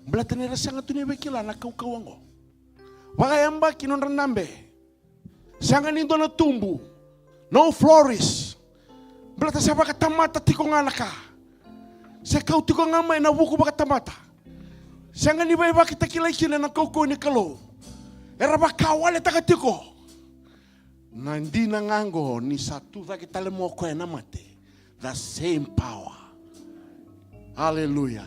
Baleta ni ra sega tu ni via kila na kaukauwa oqo. Vakayabaki nodra dabe. Sega ni dua na tubu. No flourish. Baleta se vakatamata tiko ga na ka. Se kau tiko ga mai na vuku vakatamata. Sega ni via vakatakilai kina na kaukauwa ni Kalou. Era vakawaletaka tiko. Na dina ga oqo ni sa tu cake tale mai o koya na mate. The same power. Haleluya.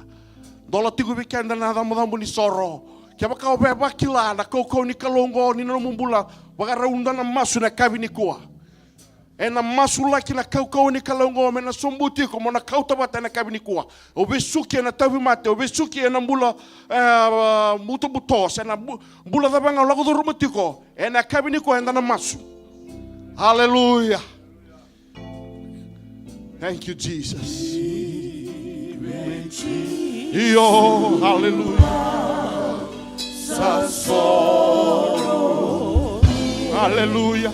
Dola tiko vei keda na icabocabo ni soro. Kevaka o via vakila na kaukauwa ni Kalou oqo ni nomu bula, vakarau dua na masu na yakavi nikua. Ena masulaki na kaukauwa ni Kalou oqo me na sobuti iko mo na kauta vata ena yakavi nikua. O vesuki ena tauvimate, o vesuki ena bula, e, butobuto, se na bu-, bula cava ga o lako curuma tiko. Ena yakavi nikua eda na masu. Haleluya. Thank you, Jesus. Io, haleluya. Haleluya.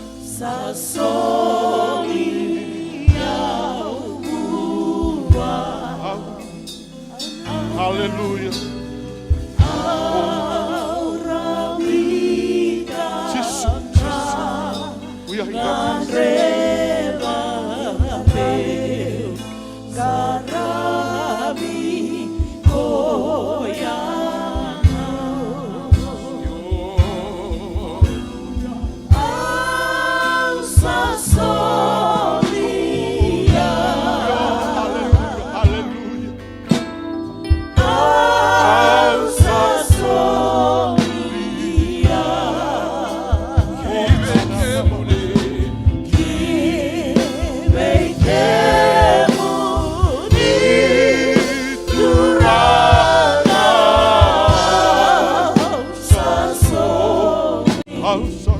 Haleluya. Jisu, Jisu. Ui, ai, Haleluya.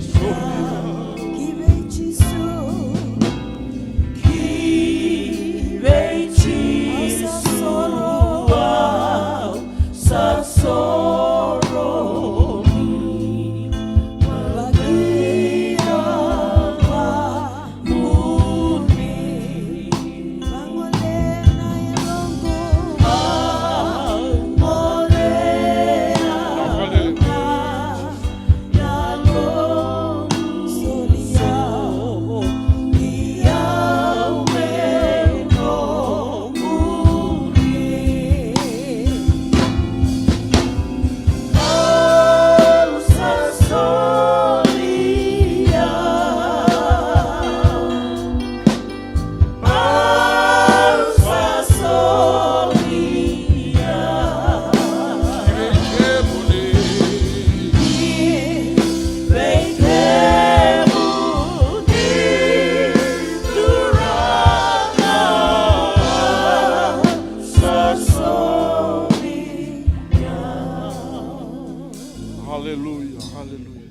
Haleluya, haleluya.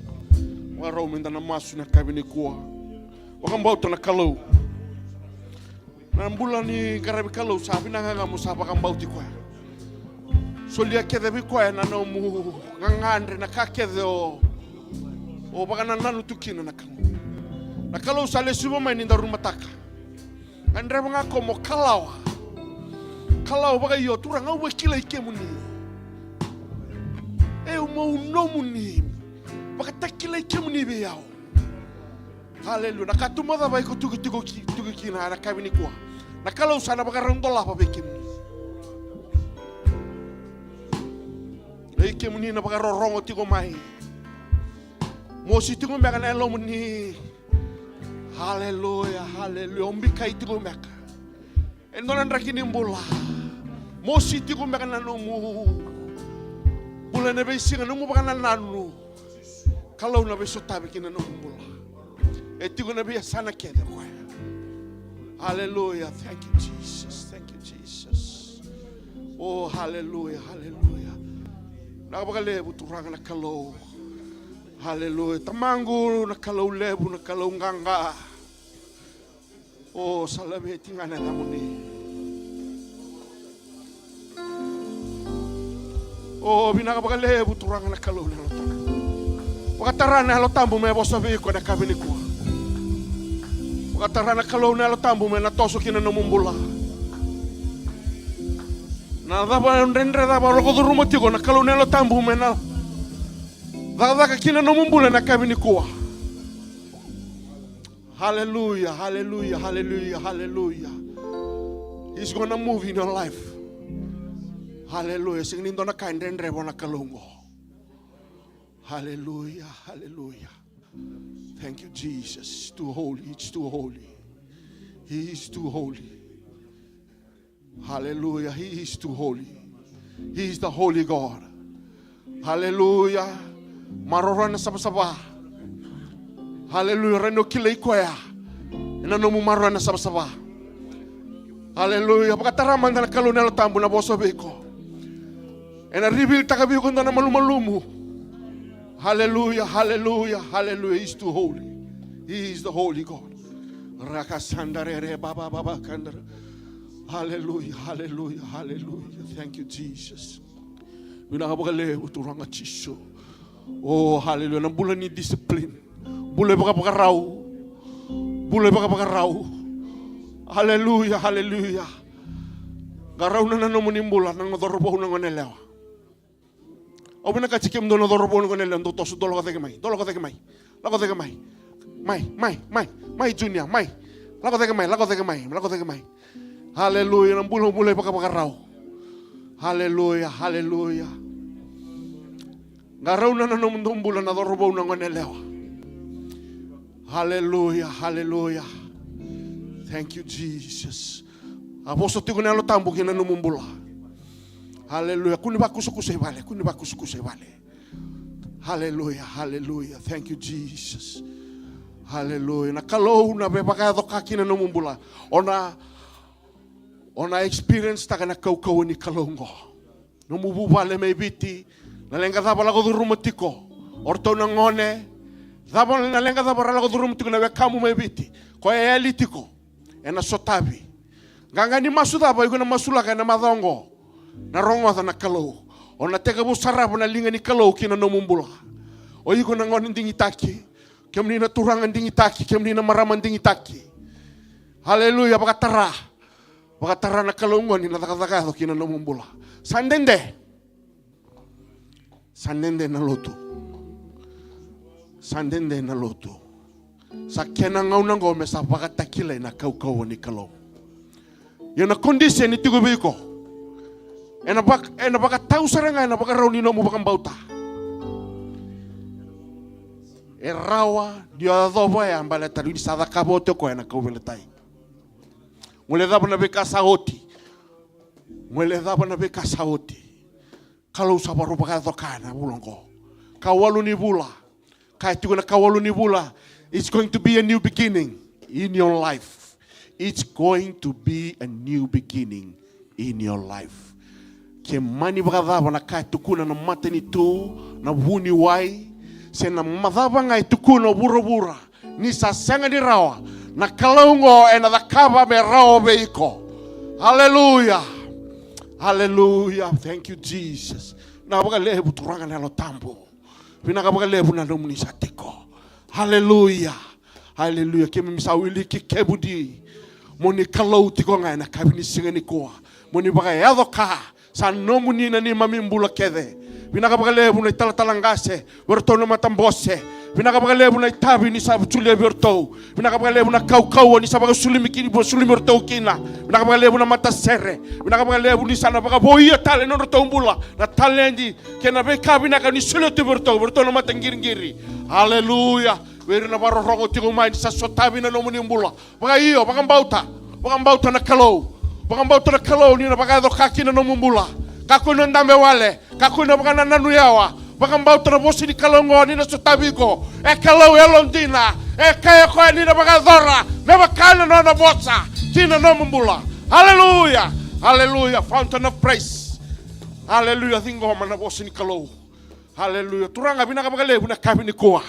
Vakarau meda na masu na yakavi nikua. Vakabauta na Kalou. Na bula ni qaravi Kalou sa vinaka ga mo sa vakabauti koya. Solia kece vei koya na nomu gagadre, na ka kece o, o vakanananu tu kina na Kalou. Na Kalou sa lesuva mai ni daru mataka. Gadreva ga ko mo kalawa. Kalawa vakaio, Turaga, au vakilai kemuni. Mo nomuni. Vakatakilai kemuni vei au. Haleluya. Na katuba cava iko tuki, tuki, tuki kina ena yakavi nikua, na Kalou sa na vakarau dolava vei kemuni. Vei kemuni na vakarorogo tiko mai, mosi tiko beka na yalomuni. Haleluya, haleluya. O bikai tiko beka e dua na draki ni bula. Mosi tiko beka na nomu bula ena veisiga, nomu vakanananu. Kalou na veisotavi ki na nomu bula. E tiko na veiyasana kece o koya. Haleluya. Thank you, Jesus. Thank you, Jesus. Oh, haleluya, haleluya. Na vakalevu Turaga na Kalou. Haleluya. Tamaqu na Kalou levu, na Kalou qaqa. O sa laveti ga na yacamuni. O vinaka vakalevu Turaga na Kalou na Yalo Tabu. Vakatara na Yalo Tabu me vosa vei iko ena yakavi nikua. Vakatara na Kalou na Yalo Tabu me na toso ki na nomu bula. Na cava, dredre cava o lako curuma tiko, na Kalou na Yalo Tabu me na cakacaka ki na nomu bula ena yakavi nikua. Haleluya, haleluya, haleluya, haleluya. He's gonna move in your life. Haleluya. Sega ni dua na ka e dredre vua na Kalou qo. Haleluya, haleluya. Thank you, Jesus. Too holy, it's too holy. He is too holy. Hallelujah. He is too holy. He is the holy God. Hallelujah. Maroroya na savasava. Hallelujah. Rawa ni o kilai koya ena nomu maroroya na savasava. Hallelujah. Vakatara mada na Kalou na Yalo Tabu na vosa vei iko. Ena reveal-taka vei iko dua na malumalumu. Hallelujah, hallelujah, hallelujah. He's too holy. He is the holy God. Rakasandarere baba baba kandara. Hallelujah, hallelujah, hallelujah. Thank you, Jesus. Vinaka vakalevu Turaga Jisu. Oh, hallelujah. Na bula ni discipline. Bula vakavakarau. Bula vakavakarau. Hallelujah, hallelujah. Qarauna na nomuni bula na cauravou, na goneyalewa. Au vinakata tiko kemudou na cauravou, na goneyalewa, dou toso, dou lako cake mai, dou lako cake mai. Lako cake mai. Mai, mai, mai, mai Junior, mai. Lako cake mai, lako cake mai, lako cake mai. Hallelujah, na bula, bula vakavakarau. Hallelujah, hallelujah. Qarauna na nomudou bula na cauravou, na goneyalewa. Hallelujah, hallelujah. Thank you, Jesus. A vosa tiko na Yalo Tabu ki na nomu bula. Hallelujah. Kua ni vakusakusa i vale, kua ni vakusakusa i vale. Hallelujah, hallelujah. Thank you, Jesus. Hallelujah. Na Kalou na veivakayaco ka ki na nomu bula. O na, o na experience-taka na kaukauwa ni Kalou qo. Nomu vuvale mai Viti, na leqa cava lako curuma tiko o ratou na gone, cava na leqa cava ra lako curuma tiko na wekamu mai Viti, koya e yali tiko, ena sotavi. Qaqa ni masu cava iko na masulaka ena macawa oqo, na rogoca na Kalou. O na tekivu sarava na liga ni Kalou ki na nomu bula. O iko na gone digitaki, kemuni na turaga digitaki, kemuni na marama digitaki. Hallelujah, vakatara. Vakatara na Kalou qo ni na cakacaka yaco ki na nomu bula. Sa dede. Sa dede na lotu. Sa dede na lotu. Sa kena gauna qo me sa vakatakilai na kaukauwa ni Kalou. Ia na condition e tiko vei iko. Ena vak-, ena vakatau sara ga ena vakarau ni nomu vakabauta. E rawa ni o yacova ya baleta ni sa cakava oti o koya na kauveilatai. Mo le cava na veika sa oti. Mo le cava na veika sa oti. Kalou sa vakarau vakayaco ka ena vula oqo. Kawalu ni vula. Ka e tiko na kawalu ni vula. It's going to be a new beginning in your life. It's going to be a new beginning in your life. Ke mani vakacava na ka e tukuna na matanitu, na vuniwai, se na macava ga e tukuna o vuravura, ni sa sega ni rawa, na Kalou oqo ena cakava me rawa vei iko. Hallelujah. Hallelujah. Thank you, Jesus. Vinaka vakalevu Turaga na Yalo Tabu. Vinaka vakalevu na nomuni sa tiko. Hallelujah. Hallelujah. Keimami sa wiliki kemuni. Mo ni Kalou tiko ga ena yakavi ni siga nikua. Mo ni vakayaco ka sa nomuni na neimami bula kece. Vinaka vakalevu na italatala qase, vei ratou na matabose. Vinaka vakalevu na itavi ni sa solia vei ratou. Vinaka vakalevu na kaukauwa ni sa vakasulumi kina, vakasulumi ratou kina. Vinaka vakalevu na matasere. Vinaka vakalevu ni sa na vakavoia tale na nodratou bula na taledi kei na veika vinaka ni solia tu vei ratou, vei ratou na mataqiriqiri. Aleluya. Vei ira na vakarorogo tiko mai ni sa sotavi na nomuni bula. Vakaio, vakabauta. Vakabauta na Kalou. Vakabauta na Kalou ni na vakayaco ka kina nomu bula. Kakua ni o dabe wale. Kakua ni o vakanananu yawa. Vakabauta na vosa ni Kalou oqo ni na sotavi iko. E Kalou yalodina. E kaya o koya ni na vakayacora me vaka na nona vosa ki na nomu bula. Aleluya. Aleluya. Fountain of praise. Aleluya. Ciqoma na vosa ni Kalou. Aleluya. Turaga, vinaka vakalevu na yakavi nikua.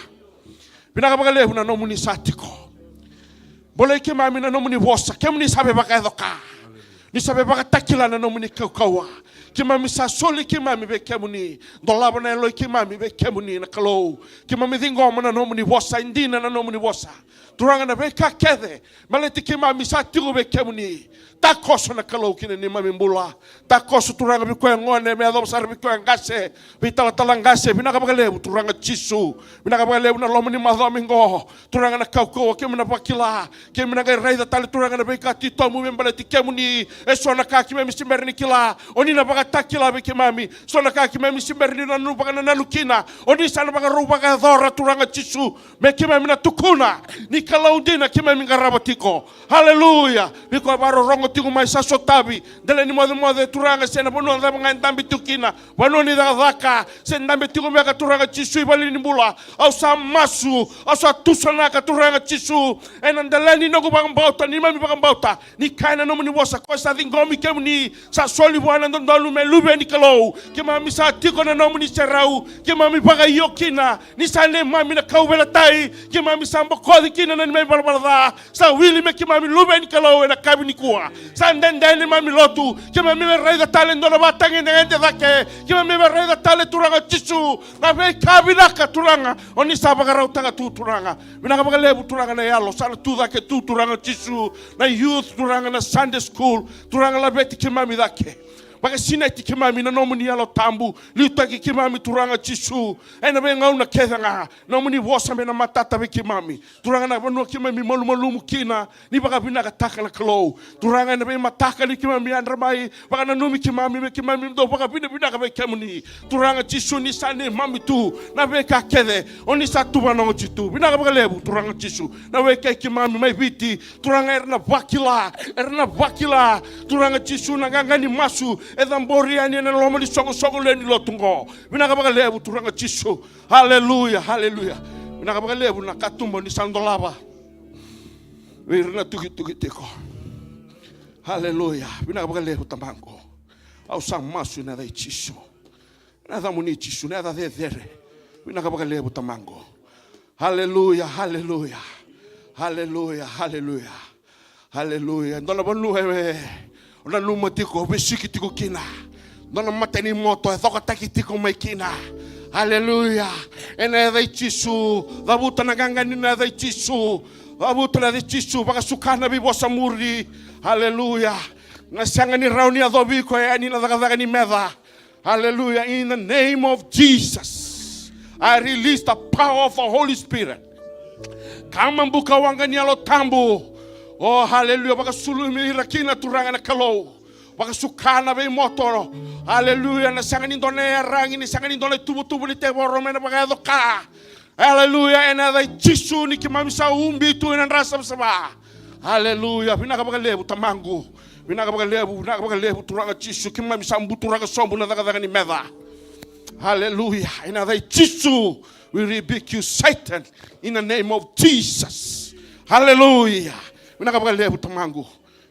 Vinaka vakalevu na nomuni sa tiko. Bolei keimami na nomuni vosa, kemuni sa veivakayacoka. Ni sa veivakatakila na nomuni kaukauwa. Keimami sa soli keimami vei kemuni. Dolava na yaloi keimami vei kemuni na Kalou. Keimami ciqoma na nomuni vosa, e dina na nomuni vosa. Turaga, na veika kece baleti keimami sa tiko vei kemuni. Takoso na Kalou ki na neimami bula. Takoso Turaga vei koya e gone, me yacova sara vei koya e qase, vei talatala qase. Vinaka vakalevu Turaga Jisu. Vinaka vakalevu na loma ni macawa mai qo. Turaga na kaukauwa keimami na vakila. Keimami na qai raica tale Turaga na veika titobu me baleti kemuni. E so na ka keimami se bera ni kila, o ni na vakatakila vei keimami. So na ka keimami se bera ni nanuma vakanananu kina, o ni sa na vakarau vakayacora Turaga Jisu. Me keimami na tukuna ni Kalou dina keimami qarava tiko. Aleluya. Vei koya vakarorogo tiko mai sa sotavi, dela ni mocemoce Turaga, se na vanua cava ga e dabe tiko kina, vanua ni cakacaka, se dabe tiko beka Turaga Jisu i valenibula. Au sa masu, au sa tusanaka Turaga Jisu. Ena dela ni noqu vakabauta, neimami vakabauta, ni kaya na nomuni vosa, koya sa ciqomi kemuni sa soli vua na dodonu me luve ni Kalou. Keimami sa tiko na nomuni serau, keimami vakaio kina. Ni sa neimami na kauveilatai, keimami sa bokoci kina na neimami valavala ca. Sa wili me keimami luve ni Kalou ena yakavi nikua. Sa dede neimami lotu, keimami via raica tale e dua na vatagedegede cake. Keimami via raica tale Turaga Jisu na veika vinaka Turaga o ni sa vakarautaka tu Turaga. Vinaka vakalevu Turaga na yalo sa na tu cake tu Turaga Jisu, na youth Turaga, na Sunday school Turaga, laveti keimami cake. Vakasinaiti keimami na nomuni Yalo Tabu, liutaki keimami Turaga Jisu. Ena veigauna kece ga nomuni vosa me na matata vei keimami Turaga, na vanua keimami malumalumu kina ni vakavinakataka na Kalou. Turaga, ena veimataka ni keimami yadra mai, vakananumi keimami me keimami dau vakavinavinaka vei kemuni. Turaga Jisu, ni sa neimami tu na veika kece o ni sa tuvanaki tu. Vinaka vakalevu Turaga Jisu, na wekai keimami mai Viti. Turaga, era na vakila, era na vakila Turaga Jisu na qaqa ni masu e cabori yani ena loma ni soqosoqo lewe ni lotu oqo. Vinaka vakalevu Turaga Jisu. Aleluya, aleluya. Vinaka vakalevu na katuba ni sa dolava vei ira na tukituki tiko. Aleluya. Vinaka vakalevu Tamaqu. Au sa masu ena yaca i Jisu. Na yacamuni Jisu, na yaca cecere. Vinaka vakalevu Tamaqu. Aleluya, aleluya. Aleluya, aleluya. Aleluya. Dua na vanua e, o nanuma tiko, o vesuki tiko kina. Dua na mata ni moto e cokotaki tiko mai kina. Aleluya. Ena yaca i Jisu, cavuta na qaqa ni na yaca i Jisu. Cavuta na yaca i Jisu, vakasuka na veivosa muri. Aleluya. Na sega ni rawa ni yacovi iko yani na cakacaka ni meca. Hallelujah. In the name of Jesus, I release the power of the Holy Spirit. Kama buka waqa ni Yalo Tabu. Oh, hallelujah. Vakasulumi ira kina Turaga na Kalou. Vakasuka na veimoto. Hallelujah. Na sega ni dua na iyaragi, ni sega ni dua na ituvatuva ni tevoro me na vakayaco ka. Aleluya, ena yaca i Jisu ni keimami sa ubi tu ena dra savasava. Aleluya, vinaka vakalevu Tamaqu. Vinaka vakalevu, vinaka vakalevu Turaga Jisu, keimami sa buturaka sobu na cakacaka ni meca. Aleluya, ena yaca i Jisu, we rebuke you Satan, in the name of Jesus. Aleluya, vinaka vakalevu Tamaqu.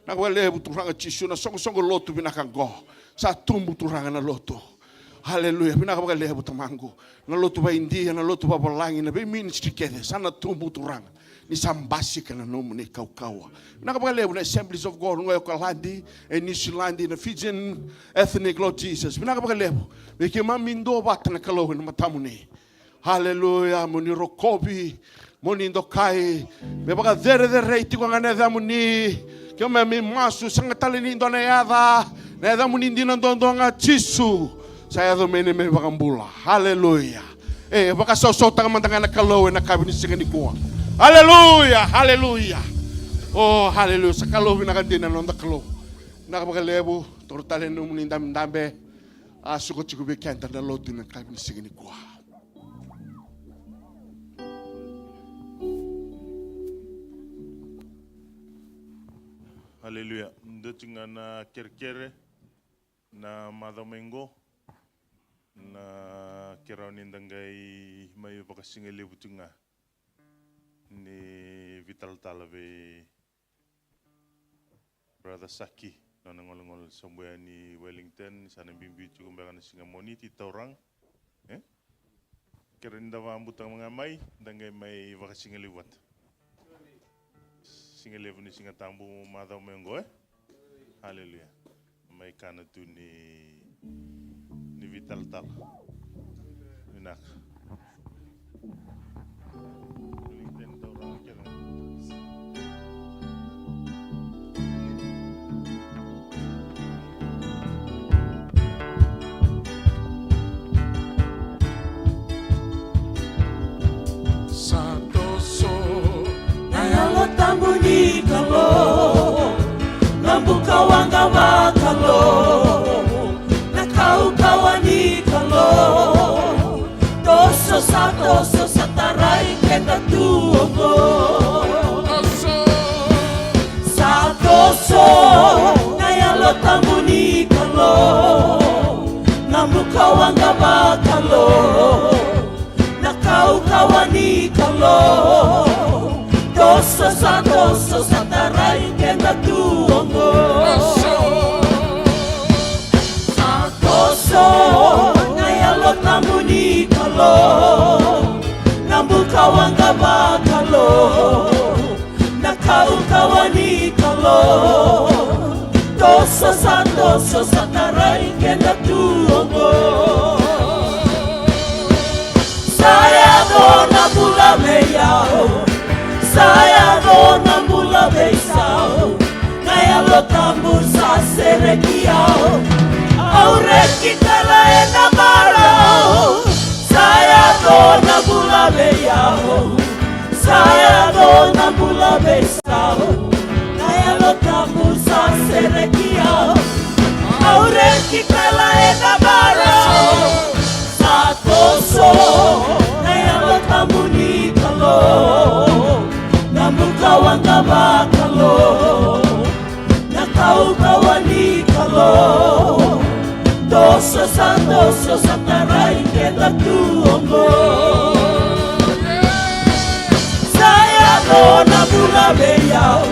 Vinaka vakalevu Turaga Jisu, na soqosoqo lotu vinaka qo. Sa tubu Turaga na lotu. Aleluya. Vinaka vakalevu Tamaqu. Na lotu vaidia, na lotu vavalagi, na veiministry kece sa na tubu Turaga. Ni sa basika na nomuni kaukauwa. Vinaka vakalevu na Assemblies of God, qo e Okaladi, e Niusiladi, na Fijian ethnic, Lord Jesus. Vinaka vakalevu. Me keimami duavata na Kalou ena matamuni. Aleluya, mo ni rokovi, mo ni dokai. Me vakacerecerei tiko ga na yacamuni. Keimami masu, sega tale ni dua na yaca. Na yacamuni dina duadua ga Jisu. Sa yaco mai na neimami vakabula. Haleluya. E vakasausautaka mada ga na Kalou ena yakavi ni siga nikua. Haleluya, haleluya. O haleluya, sa Kalou vinaka dina na noda Kalou. Vinaka vakalevu. Toro tale na nomuni dabedabe. A suka tiko vei keda na lotu ena yakavi ni siga nikua. Haleluya. Dua tiko ga na kerekere na macawa mai qo. Na kerau ni da qai mai vakasigalevu tiko ga ni vitalatala vei Brother Saki, nona gole, gole sobu yani Wellington, sa na biubiu tiko beka na siga Moniti, tauraga. E? Kere ni da vakabutaka ga mai, da qai mai vakasigalevu vata. Sigalevu ni Siga Tabu macawa mai oqo, e? Haleluya. Mai kana tu ni, ni vitalatala. Vinaka. Sa toso na Yalo Tabu ni Kalou, na buka waqa vakalou, na kaukauwa ni Kalou. Toso, sa toso, sa tarai keda tu oqo. Sa toso na Yalo Tabu ni Kalou, na buka waqa vakalou, na kaukauwa ni Kalou. Toso, sa toso, sa tarai keda tu oqo. Sa toso na Yalo Tabu ni Kalou, na buka waqa vakalou, na kaukauwa ni Kalou. Toso, sa toso, sa tarai keda tu oqo. Sa yaco na bula vei au, sa yaco na bula vei Sau. Na Yalo Tabu sa sereki au, au reki kala ena marau. Sa yaco na bula vei au, sa yaco na bula vei Sau. Na Yalo Tabu sa sereki au, au reki kala ena marau. Sa toso na Yalo Tabu ni Kalou, na buka waqa vakalou, na kaukauwa ni Kalou. Toso, sa toso, sa tarai keda tu oqo. Sa yaco na bula vei au,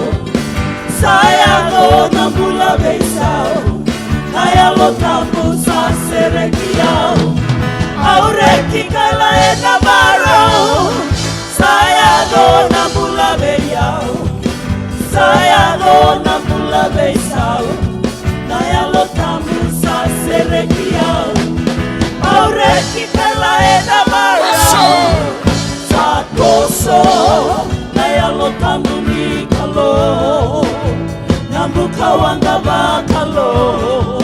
sa yaco na bula vei Sau. Na Yalo Tabu sa sereki au, au reki kala ena marau. Sa yaco na bula vei au, sa yaco na bula vei Sau. Na Yalo Tabu sa sereki au, au reki kala ena marau. Sa toso na Yalo Tabu ni Kalou, na buka waqa vakalou,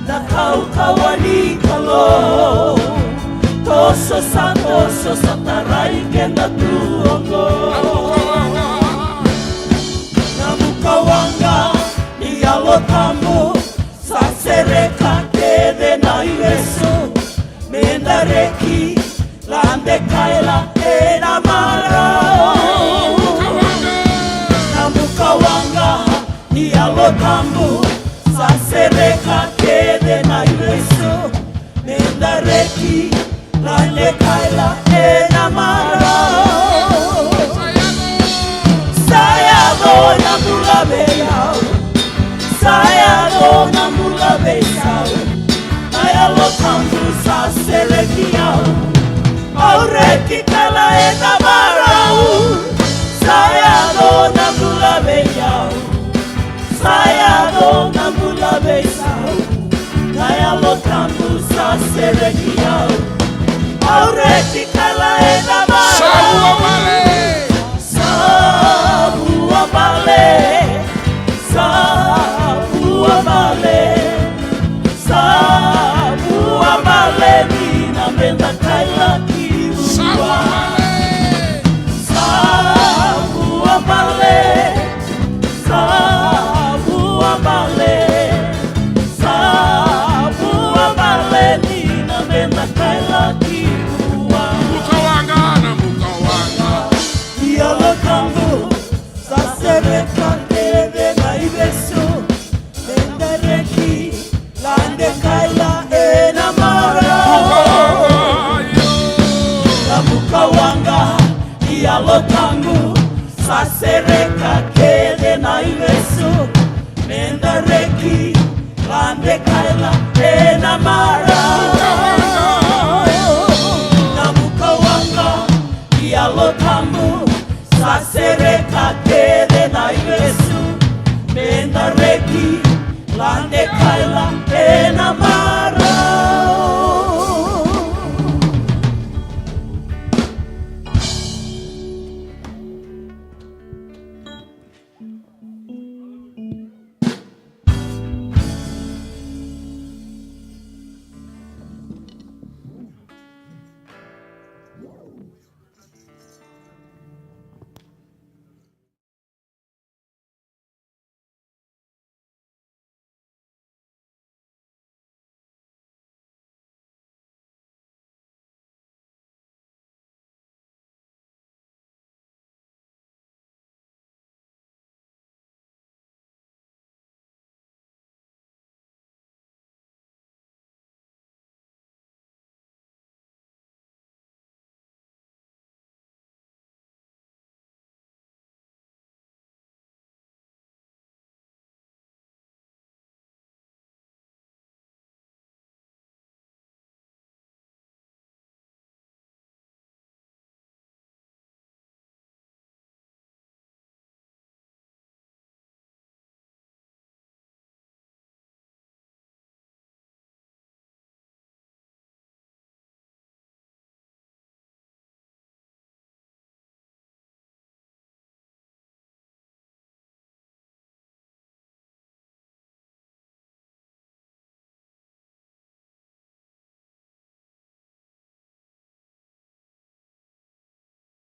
na kaukauwa ni Kalou. Toso, sa toso, sa tarai keda tu oqo. Na buka waqa ni Yalo Tabu sa sereka kece na ivesu, me da reki, lade kaila ena marau. Na buka waqa ni Yalo Tabu sa sereka kece na ivesu, me da reki, lade kaila ena marau. Sa yaco na bula vei au, sa yaco na bula vei Sau. Na Yalo Tabu sa sereki au, au reki kala ena marau. Sa yaco na bula vei au, sa yaco na bula vei Sau. Na Yalo Tabu sa sereki au, au reki kala ena marau. Sa vuabale. Sa vuabale. Sa vuabale. Sa vuabale. Reka kece na ivesu, me da reki vade kaila ena mara. Na vuka waqa i Yalo Tabu, sa sereka